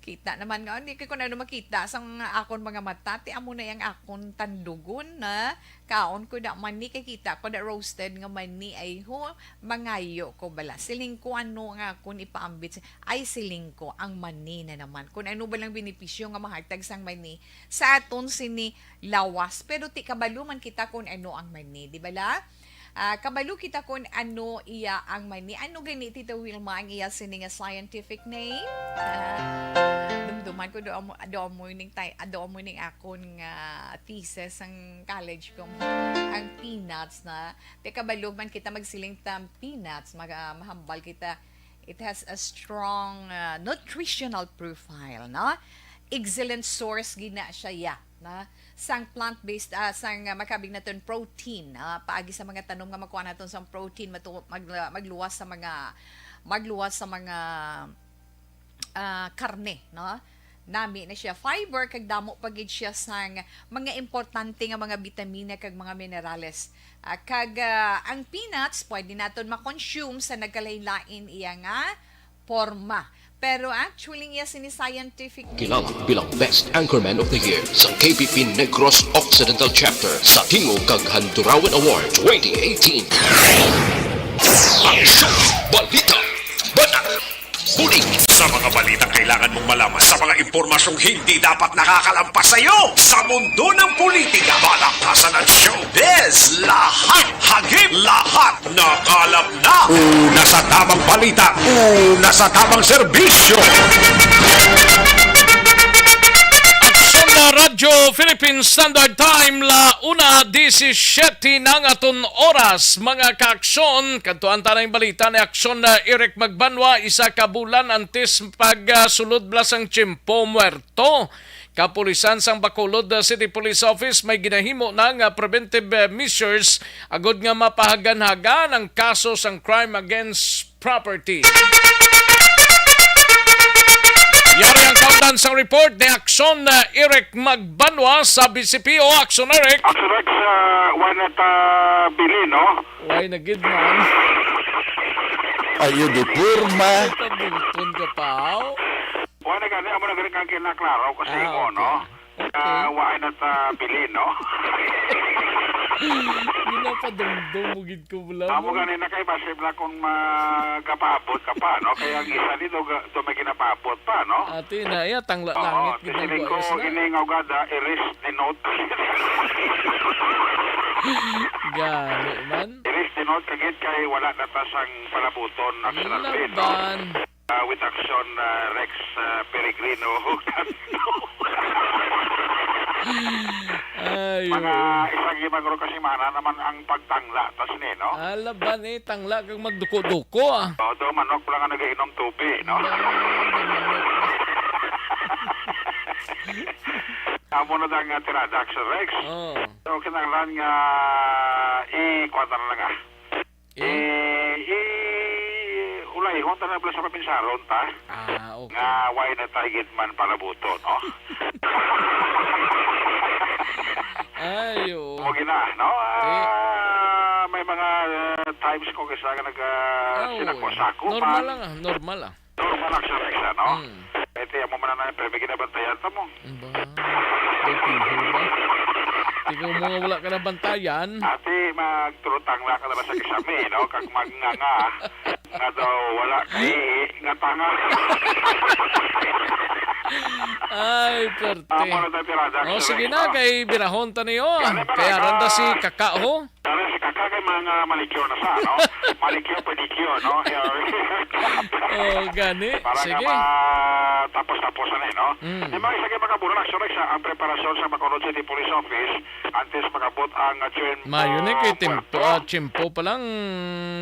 Kita naman nga, hindi ko na ano makita sa mga akon mga mata. Ti amo na yang akon tandugon na kaon ko da mani, kay kita ko da roasted nga mani ay ho, mangayo ko bala. Siling ko ano nga akon ipaambit sa, ay siling ko ang mani na naman. Kung ano ba lang benepisyo nga mahatag sang mani sa aton sini lawas. Pero ti kabalo man kita kung ano ang mani, di bala? Ah, kabalo kita kon ano iya ang mani. Ano gani, Tita Wilma, ang iya sini nga scientific name? Ah, dumduman ko, do amo, do amo ning tay-, ah, do amo ning akon nga thesis sang college ko. Ang peanuts na. Te, kabalo man kita magsiling ta peanuts, mag-, ah, mahambal kita. It has a strong, ah, nutritional profile, no? Excellent source gina siya, ya, na sang plant-based, ah, sang, ah, makabig naton protein, ah, paagi sa mga tanom nga makuha naton sang protein, matu-, mag-, ah, magluwas sa mga, magluwas sa mga, ah, karne, no? Nami na siya fiber, kag damo pa gid siya sang mga importante nga mga bitamina kag mga minerales. Ah, kag, ah, ang peanuts pwede naton ma-consume sa nagkalain-lain iya nga porma. Pero actually, iya sini scientific name. Kilala bilang Best Anchorman of the Year sa K P P Negros Occidental Chapter sa Tingog kag Handurawan Award twenty eighteen. Aksyon! Balita! Banat! Bulig! Sa mga balitang kailangan mong malaman, sa mga impormasyong hindi dapat nakakalampas sa iyo, sa mundo ng politika, balaktasan at showbiz, lahat Hagip lahat nakalap na. Una sa tamang balita, una sa tamang serbisyo. Aksyon na Radyo Philippine Standard Time, la una disisiete na ang aton oras, mga kaaksyon. Kadtuan ta na ang balita ni Aksyon na Eric Magbanwa, isa ka bulan antes pagsulod bala sang Tiempo Muerto. Kapulisan sang Bacolod City Police Office may ginahimo na nga preventive, eh, measures agod nga mapahaganhagan ang kaso sang crime against property. Yari ang kaundan sang report ni Aksyon, eh, Eric Magbanwa sa B C P O. Aksyon, Eric. Aksyon, Eric, sa wala ta bili, no? Why na gid man? Ayo di porma. Ay, pabuton ka pa, oh. Wala gani, amo na gani kang kinaklaro ko sa Ah, imo, okay. No? Okay. Ah, wa na ta bilin, no? Ginapadumdum mo gid ko, bala. Amo gani na kay basi bala kung magapaabot ka pa, no? Kay ang isa dito, ga-, do may ginapaabot pa, no? Ati na, iya, tangla Oo, langit, gid ang tisiling ko, buhayos na. Ini nga ugada, iris denote. Gani man. Iris denote, kagid kay wala na ta sang palabuton, Action Alfred, no? Laban. Ah, with Action, ah, Rex, ah, Peregrino. Ay, Mga oo. Isang lima guro ka semana naman ang pagtangla, tas ni, no? Alaban eh, tangla kag magduko-duko, ah. Oo, do, manok lang ang nag-iinom tubig, no? Ay, manok. Amo na ang, ah, tirada, Action Rex. Oo. So, kinahanglan nga i-, kuwan ta na lang, ah. Eh? Eh, eh, ulayhon ta na pala sa pabinsaron ta. Ah, okay. Nga, why na tayo gid man palabuto, no? Ay, oo. Mo gina, no? Eh. Ah, may mga, uh, times ko kasi nga nag, ah, Ah, oo, sinako-sako eh. Normal man. Lang, ah. Normal, ah. Normal lang siya, Rex, ano? Mm. Eh, tiyan mo man na, pero may ginabantayan ta mo. Ba? May piho ba? Ikaw mo nga wala ka nabantayan. Ate, magturutang lang ka naman sa kisame, no? Kag magnganga, nga daw wala kay nga tanga. Ay, perte. Amo na tayo, tirada, Oh, Rex, sige na, no? Kay birahon ta niyo. Yan, eh, Kaya para randa sa si Kaka, ho? Dahil si Kaka kay mga manicure na sa, no? Manicure, pedicure, no? Oh, gani. Para Sige. Nga matapos-tapos na, eh, no? Mm. Di ba, isa kay mga bulan, actually, sa ang preparasyon sa Bacolod City Police Office, antes makabot ang, ah, tiyempo Mayo ni kay timpo, muerto. Ah, tiyempo pa lang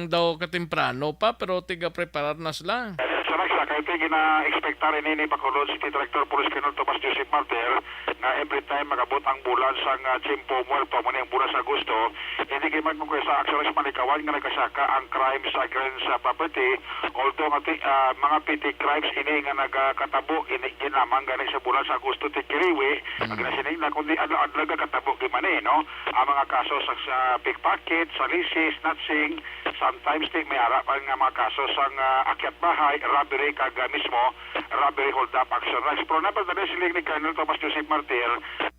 daw katemprano pa, pero tiga-preparar na sila. Sa next, ah, kay ito, gina-expectar ini ni Bacolod City Director Police Colonel Tomas Joseph Martir, nga every time magabot ang bulan sang, ah, Tiempo Muerto, amo ni ang bulan sa Agosto, hindi kay man kung sa aksyon sa malikawan nga nagkasaka ang crimes against sa property, although nga ti-, ah, mga petty crimes ini nga nagakatabo ini ginamang gani sa bulan sa Agosto, ti kiriwi, Mm. ang ginasiling na kundi adlaw-adlaw gakatabo gid man, eh, no? Ang mga kaso sa, sa pickpocket, salisi, snatching, sometimes ti may ara pa nga mga kaso sang, ah, akyat bahay, robbery, kag, ah, mismo robbery hold-up action. Next, pero nevertheless, siling ni Colonel Tomas Joseph Martir,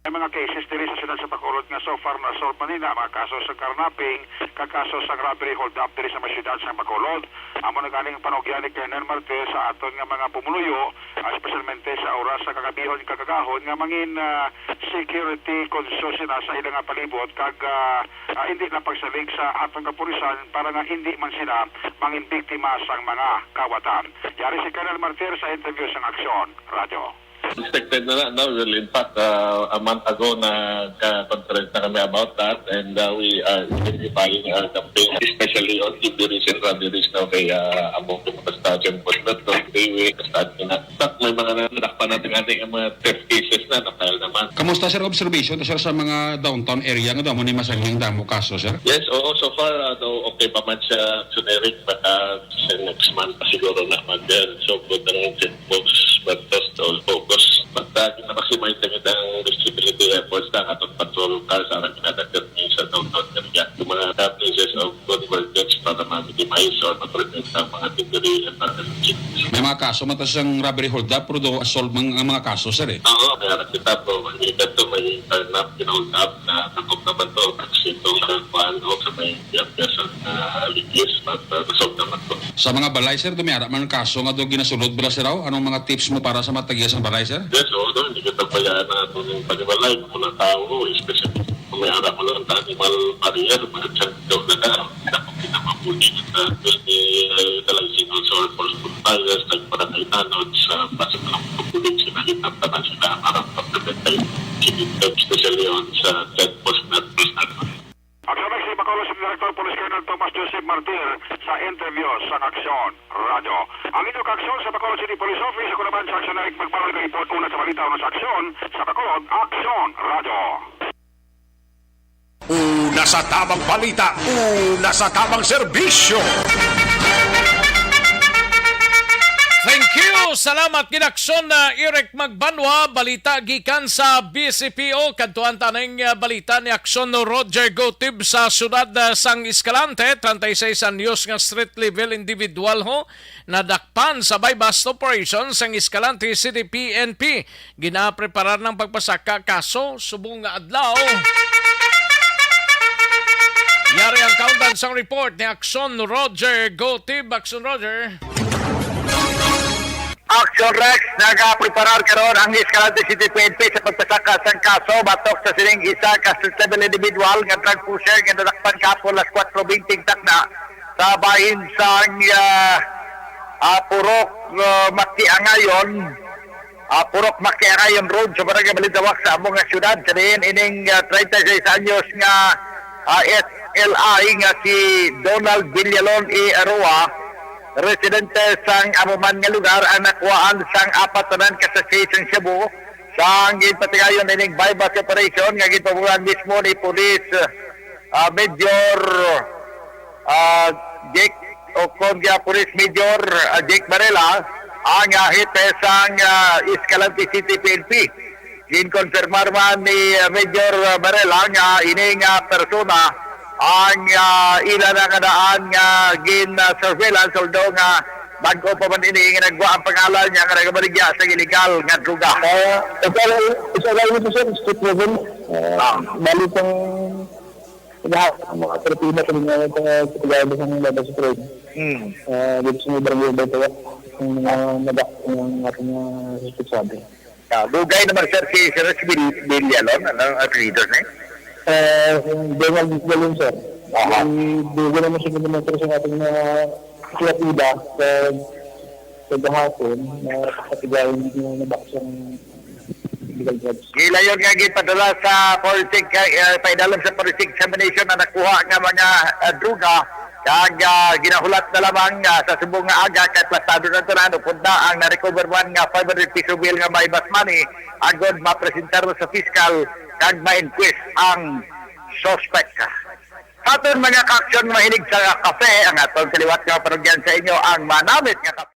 may mga cases diri sa siyudad sa Bacolod nga so far na-solve man nila, mga kaso sa carnapping, kag kaso sa robbery hold-up diri sa mga siyudad sa Bacolod. Amo na ganing panugyan ni Colonel Martir sa aton nga mga pumuluyo, ah, especialmente sa oras sa kagabihon kag agahon nga mangin, ah, security conscious sila sa ilang nga palibot kag, ah, ah, hindi lang pagsalig sa aton kapulisan para nga hindi man sila mangin biktima sang mga kawatan. Yari si Colonel Martir sa interview sang Aksyon Radyo. Expected na na, no? Well, in fact, uh, a month ago, nagka-conference na kami about that, and, uh, we are intensifying our campaign, especially on injuries and robberies, no? Kaya, uh, among basta enforcement, no? Freeway, basta na. In fact, may mga nadakpan natin, ating mga theft cases na, na-file naman. Kamusta, sir, observation to, sir, sa mga downtown area nga daw mo ni masangging damo kaso, sir? Yes, oo, so far, uh, daw okay pa man siya, generic, baka sa next month pa siguro na mag-, uh, so good ang Books, but just all focus. But, uh, gina-maximize na kita ang visibility efforts na atong patrol cars, ang ginadagdag ni sa downtown area. Yung mga places of convergence para ma-minimize or ma-prevent ang mga debris and other things. May mga kaso man to sang robbery hold-up, pero do solve man ang mga kaso, sir, eh. Oo, kaya kita po, hindi ka to may turn up, hold up na takot naman to. Kasi itong, uh, kuwan, o sa may Yes, sir. Ah, yes, but, uh, resolved naman po. Sa mga balay, sir, do may ara man kaso nga do ginasulod bala, sir, aw? Anong mga tips mo para sa mga tagiya sa balay, sir? Yes, oo, doon. Hindi kita bayaan na itong panibalay ng mga tao, especially kung may ara mo lang sa animal barrier, mga tiyan daw na ka. Hindi na po kita mapuli na, uh, utilizing also our force multipliers, nagbarangay tanod sa base ng pagpulit sila, kita pa sila, para pagpapatay. Especially on sa checkpost na, Aksyon Rex, si Bacolod City Director Police Colonel Tomas Joseph Martir sa interview sa Aksyon Radyo. Ang inyo kaaksyon sa Bacolod City Police Office, ako naman sa Aksyon Eric Magmarol, report una sa balita, una sa aksyon sa Bacolod, Aksyon Radyo. Una sa tamang balita, una sa tamang serbisyo. Thank you, Salamat gid, Aksyon, ah, Eric Magbanwa. Balita gikan sa B C P O. Kadtuan ta ning, ah, balita ni Aksyon Roger Gotib sa siyudad, ah, sang Escalante. Treinta y seis anyos nga street level individual ho nadakpan sa buy-bust operation sang Escalante City P N P. Ginapreparar ang pagpasaka kaso subong nga adlaw. Yari ang kaundan sang report ni Aksyon Roger Gotib. Aksyon Roger. Action Rex, nagapreparar karon ang Escalante City P N P sa pagpasaka sang kaso batok sa sining isa ka street level individual nga drug pusher nga nadakpan kahapon las kuwatro bente takna sa bahin sang, ah, ah, Purok, ah, Makiangayon, ah, Purok Makiangayon Road sa Barangay Balintawak sa amo nga syudad. Sa diin ining, ah, treinta y seis anyos nga, ah, S L I nga si Donald Villalon A. Aroa, residente sang amo man nga lugar, ang nakuhaan sang apat tanan ka sachet sang shabu sang ginpatigayon ining buy-bust operation nga ginpabulan mismo ni Police, ah, Major, ah, Jake, o kon kaya Police Major, ah, Jake Varela, ang, ah, hepe sang, ah, Escalante City P N P. Ginkonfirmar man ni, ah, Major Varela nga ini nga persona ang, ah, ila na nga daan nga gin, ah, surveillance, although nga bag-o pa man ini nga nagwa ang pangalan niya nga nagabaligya sa illegal nga droga. Ah, isa lang, isa lang ito, sir, street level. Ah, Ah. Bali pang lahat ng mga operatiba sa mga, sa, sa pagkakaiba sa mga labas sa trade. Hmm. Ah, dito sa may barangay Balintawak, ang mga nadak ng ating mga suspetsado. Ah, dugay naman, sir, si Sir Bil-, Villalon, ano ang apelyido niya? Eh, Donald Villalon, sir. Aha. Di, dugay naman siya nagmumotor sa ating mga kiyatida sa, sa gahapon na katigayon na nabaksang illegal drugs. Gilayon nga gipadala sa forensic, eh, paidalam sa forensic examination na nakuha nga mga, ah, droga. Kag, ah, ginahulat na lamang, ah, sa subong nga aga kay plastado na tanan, upod na ang na-recover man nga five hundred peso bill nga may bus money, agod mapresentar na sa piskal kag ma-inquest ang suspect. Sa aton mga ka-aksyon, mahilig sa kape, ang aton kaliwat nga panugyan sa inyo, ang manamit nga kape.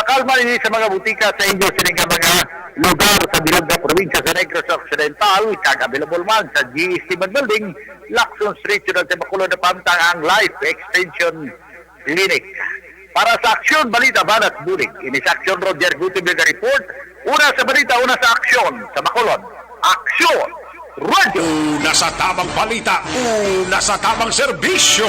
Kalma ini sa mga butika sa inyo sini nga mga lugar sa bilog nga probinsya sa Negros Occidental, kag available man sa G S T Building, Lacson Street, Ciudad de Bacolod, na pamtang ang Life Extension Clinic. Para sa Aksyon, Balita, Banat, Bulig, ini sa Aksyon, Roger Gutierrez nga report. Una sa balita, una sa aksyon, sa Bacolod. Aksyon, Radyo. Una sa tamang balita, una sa tamang serbisyo.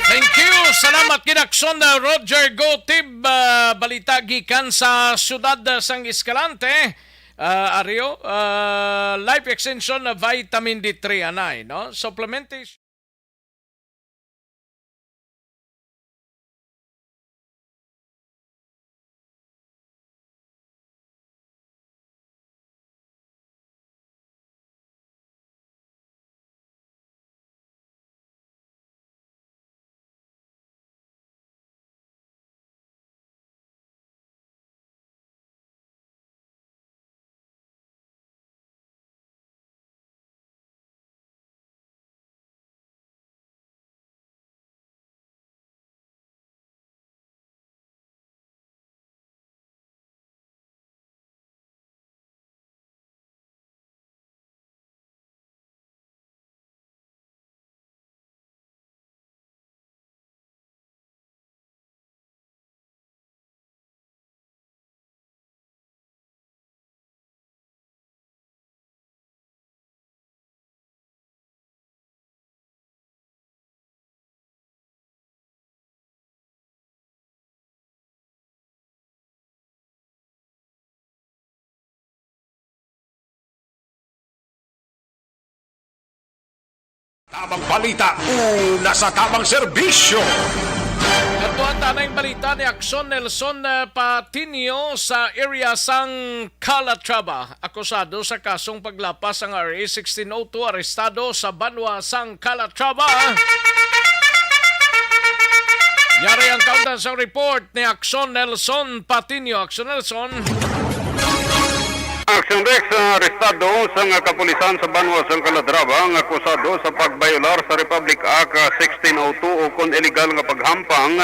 Thank you. Salamat gid, Aksyon, uh, Roger Gotib. Uh, balita gikan sa siyudad, uh, sang Escalante. Uh, Ario, uh, Life Extension, uh, Vitamin D three, anay, no? Supplementation. Tamang balita, una sa tamang serbisyo. Kadtuan ta na ang balita ni Aksyon Nelson, eh, Patiño sa area sang Calatrava. Akusado sa kasong paglapas ang R A sixteen oh two, arestado sa banwa sang Calatrava. Yari ang kaundan sang report ni Aksyon Nelson Patiño. Aksyon Nelson. Aksyon Rex, ah, arestado sang kapulisan sa banwa sang Calatrava ang akusado sa pagbayolar sa Republic Act, ah, sixteen oh two, o kon illegal nga paghampang,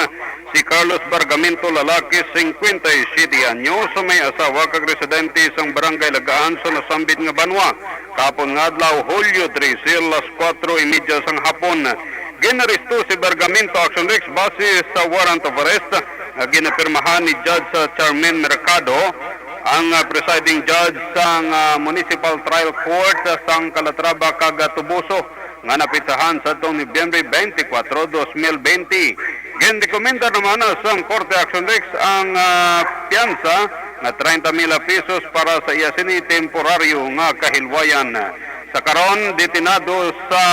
si Carlos Bargamento, lalaki, singkwenta y siyete anyos, may asawa kag residente sang Barangay Lagaan sa nasambit nga banwa. Kahapon nga adlaw, Hulyo trese, alas kuwatro y media sang hapon. Ginaresto si Bargamento, Aksyon Rex, base sa warrant of arrest nga ginapirmahan ni Judge, ah, Charmaine Mercado, ang, ah, presiding judge sang, ah, Municipal Trial Court, ah, sang Calatrava kag, ah, Toboso, nga napetsahan sa adtong Nobyembre twenty-four, twenty twenty. Ginrekomendar naman, ah, sang Korte, Aksyon Rex, ang, ah, piyansa nga treinta mil pesos para sa iya sini temporaryo nga kahilwayan. Sa karon, detenado sa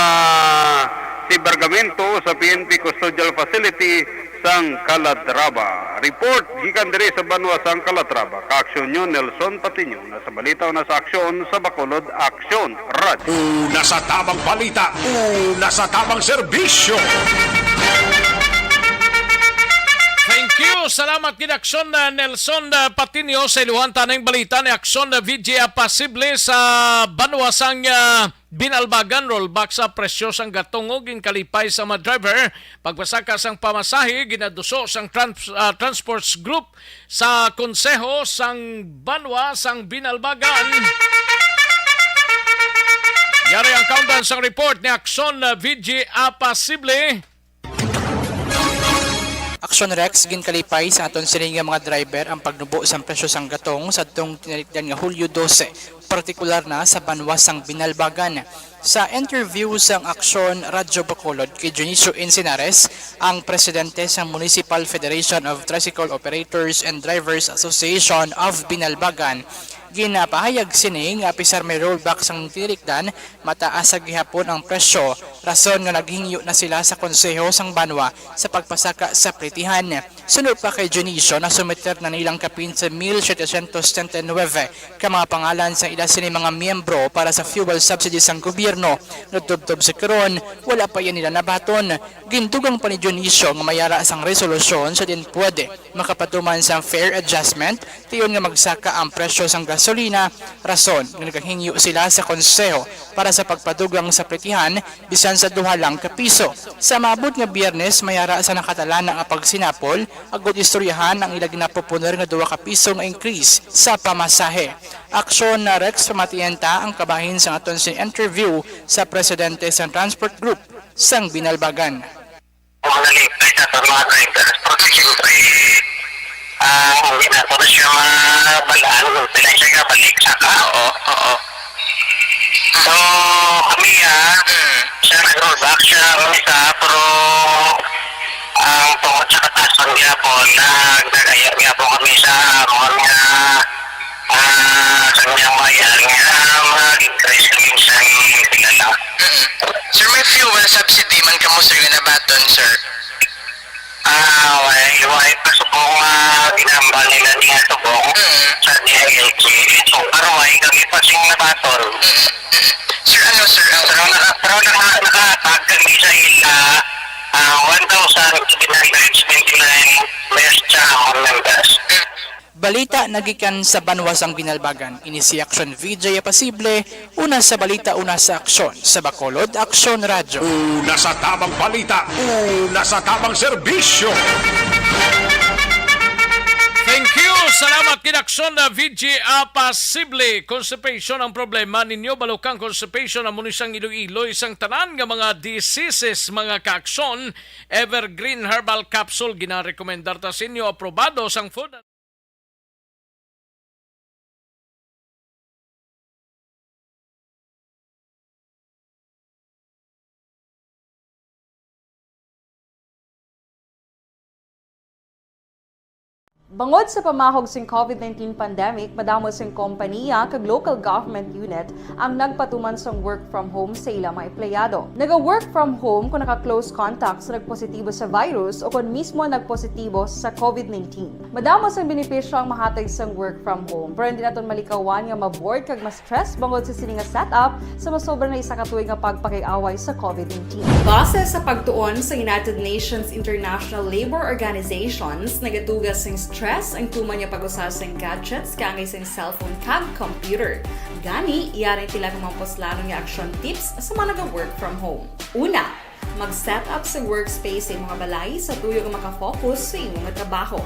si Bargamento sa P N P Custodial Facility sang Calatrava. Report gikan diri sa banwa sang Calatrava. Kaaksyon niyo, Nelson Patiño, una sa balita, una sa aksyon, sa Bacolod Aksyon Radyo. Una sa tamang balita, una sa tamang serbisyo. Thank you. Salamat gid, Aksyon, uh, Nelson, uh, Patiño. Sa iluhan ta na ang balita ni Aksyon, uh, V J Apasible sa banwa sang, uh, Binalbagan. Rollback sa presyo sang gatong ug ginkalipay sa mga driver. Pagpasaka sang pamasahe, ginaduso sang trans-, ah, transports group sa konseho sang banwa sang Binalbagan. Yari ang kaundan sang report ni Aksyon, ah, V J Apasible. Aksyon Rex, ginkalipay sa aton sini nga mga driver ang pagnubo sang presyo sang gatong sa adtong tinalikdan nga Hulyo dose, partikular na sa banwa sang Binalbagan. Sa interview sang Aksyon Radyo Bacolod kay Dionisio Encinares, ang presidente sang Municipal Federation of Tricycle Operators and Drivers Association of Binalbagan, ginapahayag sini nga apisar may rollback sang tinalikdan, mataas sa gihapon ang presyo, rason nga naghingyo na sila sa konseho sang banwa sa pagpasaka sa plitihan. Suno pa kay Dionisio, nasumiter na nilang kapin sa mil setecientos setenta y nuebe ka mga pangalan sa ila sini mga miyembro para sa fuel subsidy sang gobyerno, nga tubtob sa karon, wala pa iya nila nabaton. Gindugang pa ni Dionisio nga mayara sang resolusyon sa diin pwede makapatuman sang fare adjustment, tion nga magsaka ang presyo sang gasolina, rason nga nagahingyo sila sa konseho para sa pagpadugang sa plitihan bisan sa duha lang ka piso. Sa maabot nga Biyernes, mayara sa nakatalana nga pagsinapol, agud istoryahan ang ila ginapupuner nga duha ka piso nga increase sa pamasahe. Aksyon na Rex, pamatian ta ang kabahin sang aton sin interview sa presidente sang Transport Group sang Binalbagan. Mga nalipay sa, sa mga drivers. Pero siyempre, ah, hindi na ko na siya mabalaan kung pila siya kabalik sa ka. Oo, oo. So, kami, ah, Mm. siya nag-rollback siya, ang isa, pero ang tungod sa kataas ng gyapon, nag-, nag-ayar gyapon kami sa mga, ah, sa kanyang bayan nga mag-increase kami sa kilala. Mm. Sir, may fuel subsidy man kamo, sir, nga nabaton, sir? Ah, way, way pa subong, ah, ginambal nila niya subong Mm. sa D I L G. So, pero way kami pa sing nabaton. Mm, mm. Sir, ano, sir, ang Pero naka-, pero naka-, nakahatag kami sa ila, ah, one thousand seven hundred twenty-nine mes sa among members. Mm. Balita nagikan sa banwa sang Binalbagan. Ini si Aksyon V J Apasible, una sa balita, una sa aksyon, sa Bacolod Aksyon Radyo. Una sa tamang balita, una sa tamang serbisyo. Thank you. Salamat gid, Aksyon, na V J Apasible. Constipation ang problema ninyo, balukang constipation, amo ni sang iloy-iloy sang tanan nga mga diseases, mga kaaksyon. Evergreen Herbal Capsule, ginarekomendar ta sa inyo, aprobado sang Food Bangod sa pamahog sing COVID nineteen pandemic, madamo sing kompaniya kag local government unit ang nagpatuman sang work from home sa ila mga empleyado. Naga-work from home kung naka-close contact sa nagpositibo sa virus o kon mismo nagpositibo sa COVID nineteen. Madamo sang benepisyo ang mahatag sang work from home, pero hindi naton malikawan nga ma-bored kag ma-stress bangod sa sini nga setup sa masobra na isa ka tuig nga pagpakig-away sa COVID nineteen. Base sa pagtuon sa United Nations International Labour Organizations, nagatuga sing stress ang tuman nga pag-usa sing gadgets kaangay sing cellphone kag computer. Gani, yari ang pila ka mga puslanon nga action tips sa mga naga-work from home. Una, mag-set up sa workspace sa imo nga balay sa tuyo nga makafocus sa imo nga trabaho.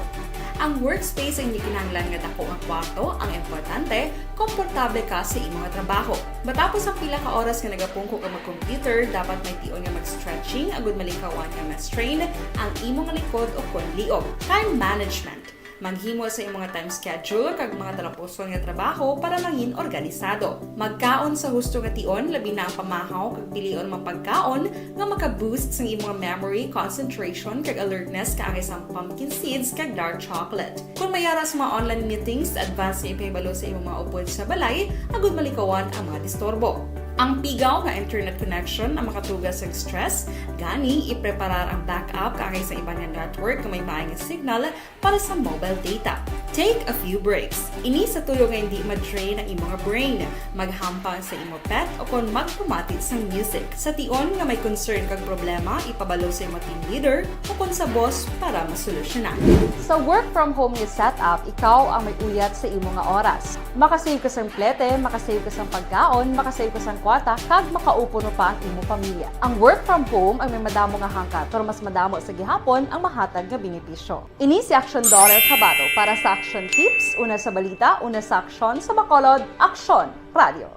Ang workspace ang hindi kinahanglan nga dako nga kwarto, ang importante, komportable ka sa imo nga trabaho. Matapos ang pila ka oras nga nagapungko ka mag-computer, dapat may tion nga mag-stretching agud malikawan nga ma-strain ang imo nga likod o kon liog. Time management. Maghimo sa imo nga time schedule kag mga talapuson nga trabaho para mangin organisado. Magkaon sa husto nga tion, labi na ang pamahaw kag pilion mga pagkaon nga maka-boost sang imo nga memory, concentration, kag alertness kaangay sang pumpkin seeds kag dark chocolate. Kung may ara sa mga online meetings, advance nga ipahibalo sa imo mga upod sa balay agud malikawan ang mga disturbo. Ang pigaw nga internet connection ang makatuga sa stress, gani ipreparar ang backup kaangay sa iban nga network nga may maay nga signal para sa mobile data. Take a few breaks. Ini sa tuyo nga hindi ma-drain ang imo nga brain. Maghampang sa imo pet o kon magpamati sang music. Sa tion nga may concern kag problema, ipabalo sa imo team leader o kon sa boss para masolusyonan. Sa work from home nga setup, ikaw ang may uyat sa imo nga oras. Makasave ka sang plete, makasave ka sang pagkaon, makasave ka sang kwarta, kag makaupo pa ang imo pamilya. Ang work from home ang may madamo nga hangkat, pero mas madamo sa gihapon ang mahatag nga benepisyo. Ini si Action Daughter Kabato para sa Action Tips, una sa balita, una sa aksyon, sa Bacolod, Aksyon Radio.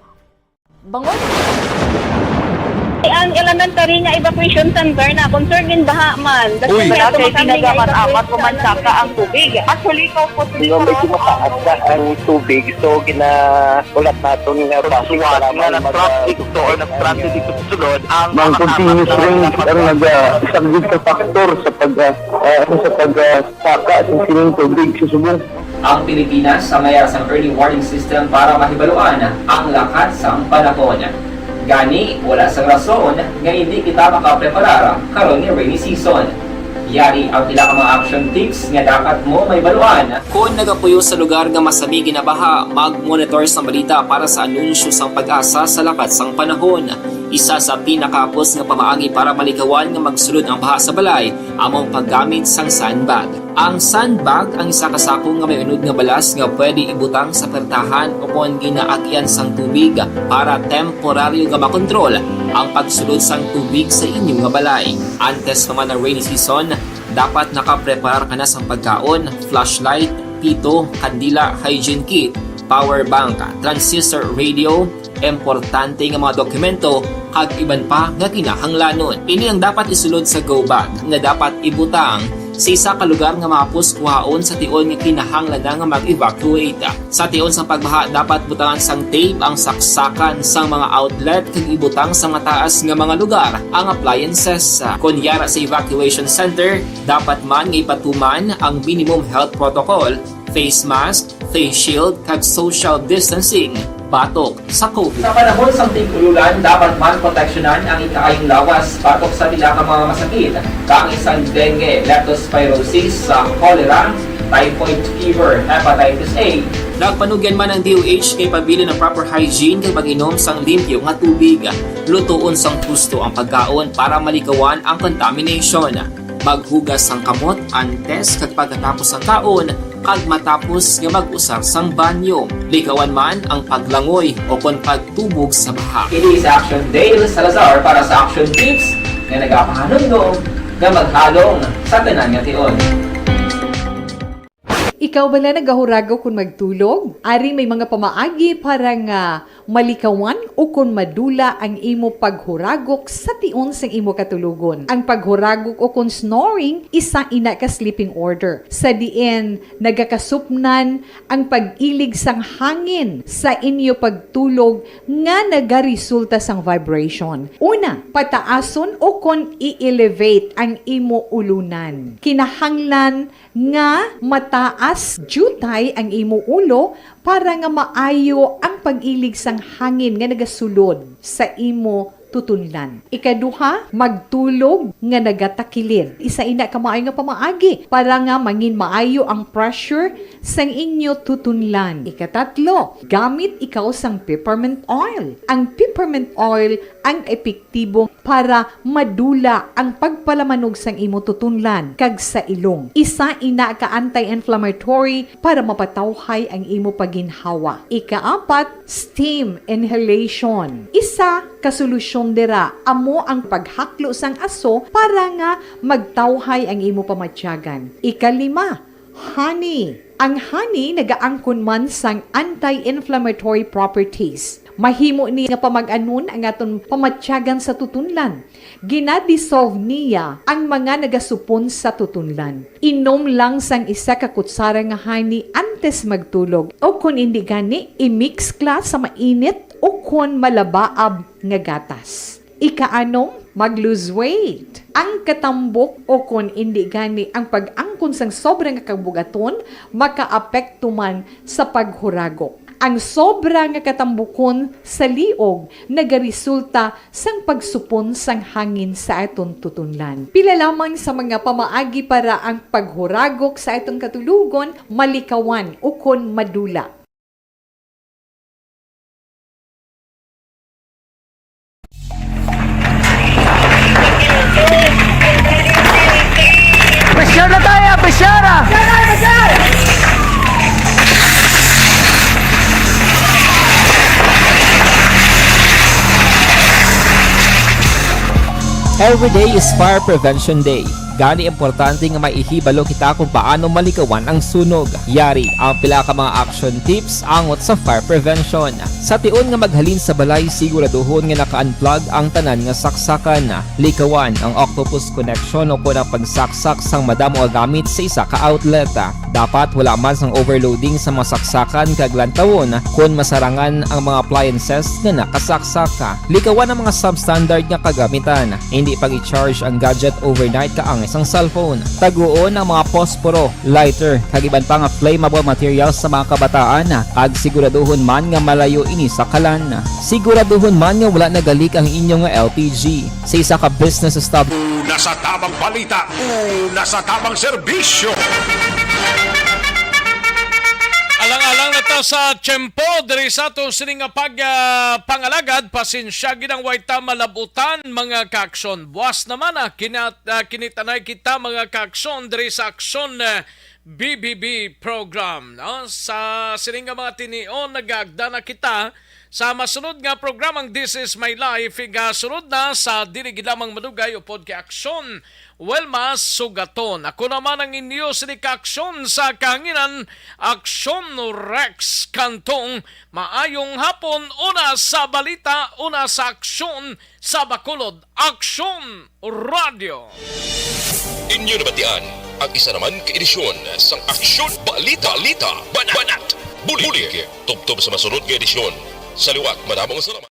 Bangod. Ang elementary nga evacuation center na concern gin baha man. Uy. Wala kay ginagamat-amat, kumansaka ang tubig. Actually, ikaw po, Hindi, medyo mataas na ang tubig, so ginaulat naton nga base Suwat para nga mag-, nag-traffic to or nag-transit dito sa sulod ang Ang mga continuous kasama rain ang naga-, isa gid ka factor sa pag, ah, ah, sa pag, ah, saka sa sining tubig sa subong. Ang Pilipinas ang may sang early warning system para mahibaluan ang lakat sang panahon. Gani, wala sang rason nga hindi kita makapreparar karon nga rainy season. Yari ang pila ka mga action tips nga dapat mo mahibaluan. Kon nagapuyo sa lugar nga masami ginabaha, mag-monitor sang balita para sa anunsyo sang PAGASA sa lakat sang panahon. Isa sa pinakahapos nga pamaagi para malikawan nga magsulod ang baha sa balay amo ang paggamit sang sandbag. Ang sandbag ang isa ka sako nga may unod nga balas nga pwede ibutang sa pertahan o kon ginaagyan sang tubig para temporaryo nga makontrol ang pagsulod sang tubig sa inyo nga balay. Antes pa man ang rainy season, dapat nakapreparar ka na sang pagkaon, flashlight, pito, kandila, hygiene kit, power bank, transistor radio, importante nga mga dokumento, kag iban pa nga kinahanglanon. Ini ang dapat isulod sa go bag nga dapat ibutang sa isa ka lugar nga mahapos kuhaon sa tion nga kinahanglan na nga mag-evacuate. Sa tion sang pagbaha, dapat butangan sang tape ang saksakan sang mga outlet kag ibutang sa mataas nga mga lugar ang appliances. Kon yara sa evacuation center, dapat man nga ipatuman ang minimum health protocol, face mask, face shield, kag social distancing batok sa COVID. Sa panahon sang tig-ululan, dapat man proteksyonan ang ikaayong lawas batok sa pila ka mga masakit, kaangay sang dengue, leptospirosis, sa cholera, typhoid fever, hepatitis A. Nagpanugyan man ang D O H nga ipabilin ang proper hygiene kag pag-inom sang limpyo nga tubig. Lutoon sang husto ang pagkaon para malikawan ang contamination. Maghugas sang kamot antes kag pagkatapos sang kaon kag matapos nga mag-usar sang banyo. Likawan man ang paglangoy o kon pagtubog sa baha. Ini si Action Dale Salazar para sa Action Tips nga nagapahanumdom nga maghalong sa tanan nga tion. Ikaw bala nagahuragaw kon magtulog? Ari may mga pamaagi para nga malikawan ukon madula ang imo paghuragok sa tion sang imo katulogon. Ang paghuragok ukon snoring, isa ina ka sleeping order, sa diin nagakasupnan ang pag-ilig sang hangin sa inyo pagtulog nga nagaresulta sang vibration. Una, pataason ukon i-elevate ang imo ulunan. Kinahanglan nga mataas diutay ang imo ulo para nga maayo ang pag-ilig sang hangin nga nagasulod sa imo tutunlan. Ikaduha, magtulog nga nagatakilid. Isa ina ka maayo nga pamaagi para nga mangin maayo ang pressure sang inyo tutunlan. Ikatatlo, gamit ikaw sang peppermint oil. Ang peppermint oil ang epektibo para madula ang pagpalamanog sang imo tutunlan kag sa ilong. Isa ina ka anti-inflammatory para mapatawhay ang imo paginhawa. Ikaapat, steam inhalation. Isa ka solusyon dira amo ang paghaklo sang aso para nga magtawhay ang imo pamatyagan. Ikalima, honey. Ang honey nagaangkon man sang anti-inflammatory properties. Mahimo ni nga pamag-anon ang aton pamatyagan sa tutunlan. Gina-dissolve niya ang mga nagasupon sa tutunlan. Inom lang sang isa ka kutsara nga honey antes magtulog, o kon indi gani, i-mix kla sa mainit o kon malabaab nga gatas. Ikaanom, mag-lose weight. Ang katambok o kon indi gani ang pag-angkon sang sobra nga kabugaton makaapekto man sa paghuragok. Ang sobra nga katambukon sa liog nagaresulta sang pagsupon sang hangin sa aton tutunlan. Pila lamang sa mga pamaagi para ang paghuragok sa aton katulogon malikawan ukon madula. Pressure na tayo, pressure! Every day is Fire Prevention Day. Gani, importante nga may ihibalo kita kung paano malikawan ang sunog. Yari ang pila ka mga action tips angot sa fire prevention. Sa tion nga maghalin sa balay, siguraduhon nga naka-unplug ang tanan nga saksakan. Likawan ang octopus connection o kon ang pagsaksak sang madamo nga gamit sa isa ka outlet. Dapat wala man sang overloading sa mga saksakan kag lantawon kon masarangan ang mga appliances nga nakasaksak. Likawan ang mga substandard nga kagamitan. Hindi pag-i-charge ang gadget overnight kaangay sang cellphone. Taguon ang mga posporo, lighter, kag iban pa nga flammable materials sa mga kabataan, kag siguraduhon man nga malayo ini sa kalan. Siguraduhon man nga wala nagalik ang inyo nga L P G. Sa isa ka business estab- Una sa tamang balita, una sa tamang serbisyo. Alang-alang na ta sa tiyempo diri sa aton sini nga pag, ah, pangalagad. Pasensya gid ang way ta malabutan, mga kaaksyon. Buas naman, ah, kina-, ah, kinitanay kita, mga kaaksyon, diri sa Aksyon, ah, B B B program, no? Sa sini nga mga tinion, nagaagda na kita sa masunod nga programang This Is My Life. Igasunod na sa dili gid lamang madugay upod kay Aksyon, well, mas sugaton. Ako naman ang inyo sini ka Aksyon sa kahanginan, Aksyon Rex Cantong. Maayong hapon, una sa balita, una sa aksyon, sa Bacolod, Aksyon Radio. Inyo nabatian ang isa naman ka edisyon sang Aksyon Balita, Balita, Banat, Banat, Bulig. Bulig. Tubtob sa masunod nga edisyon. Sa liwat, madamo nga salamat.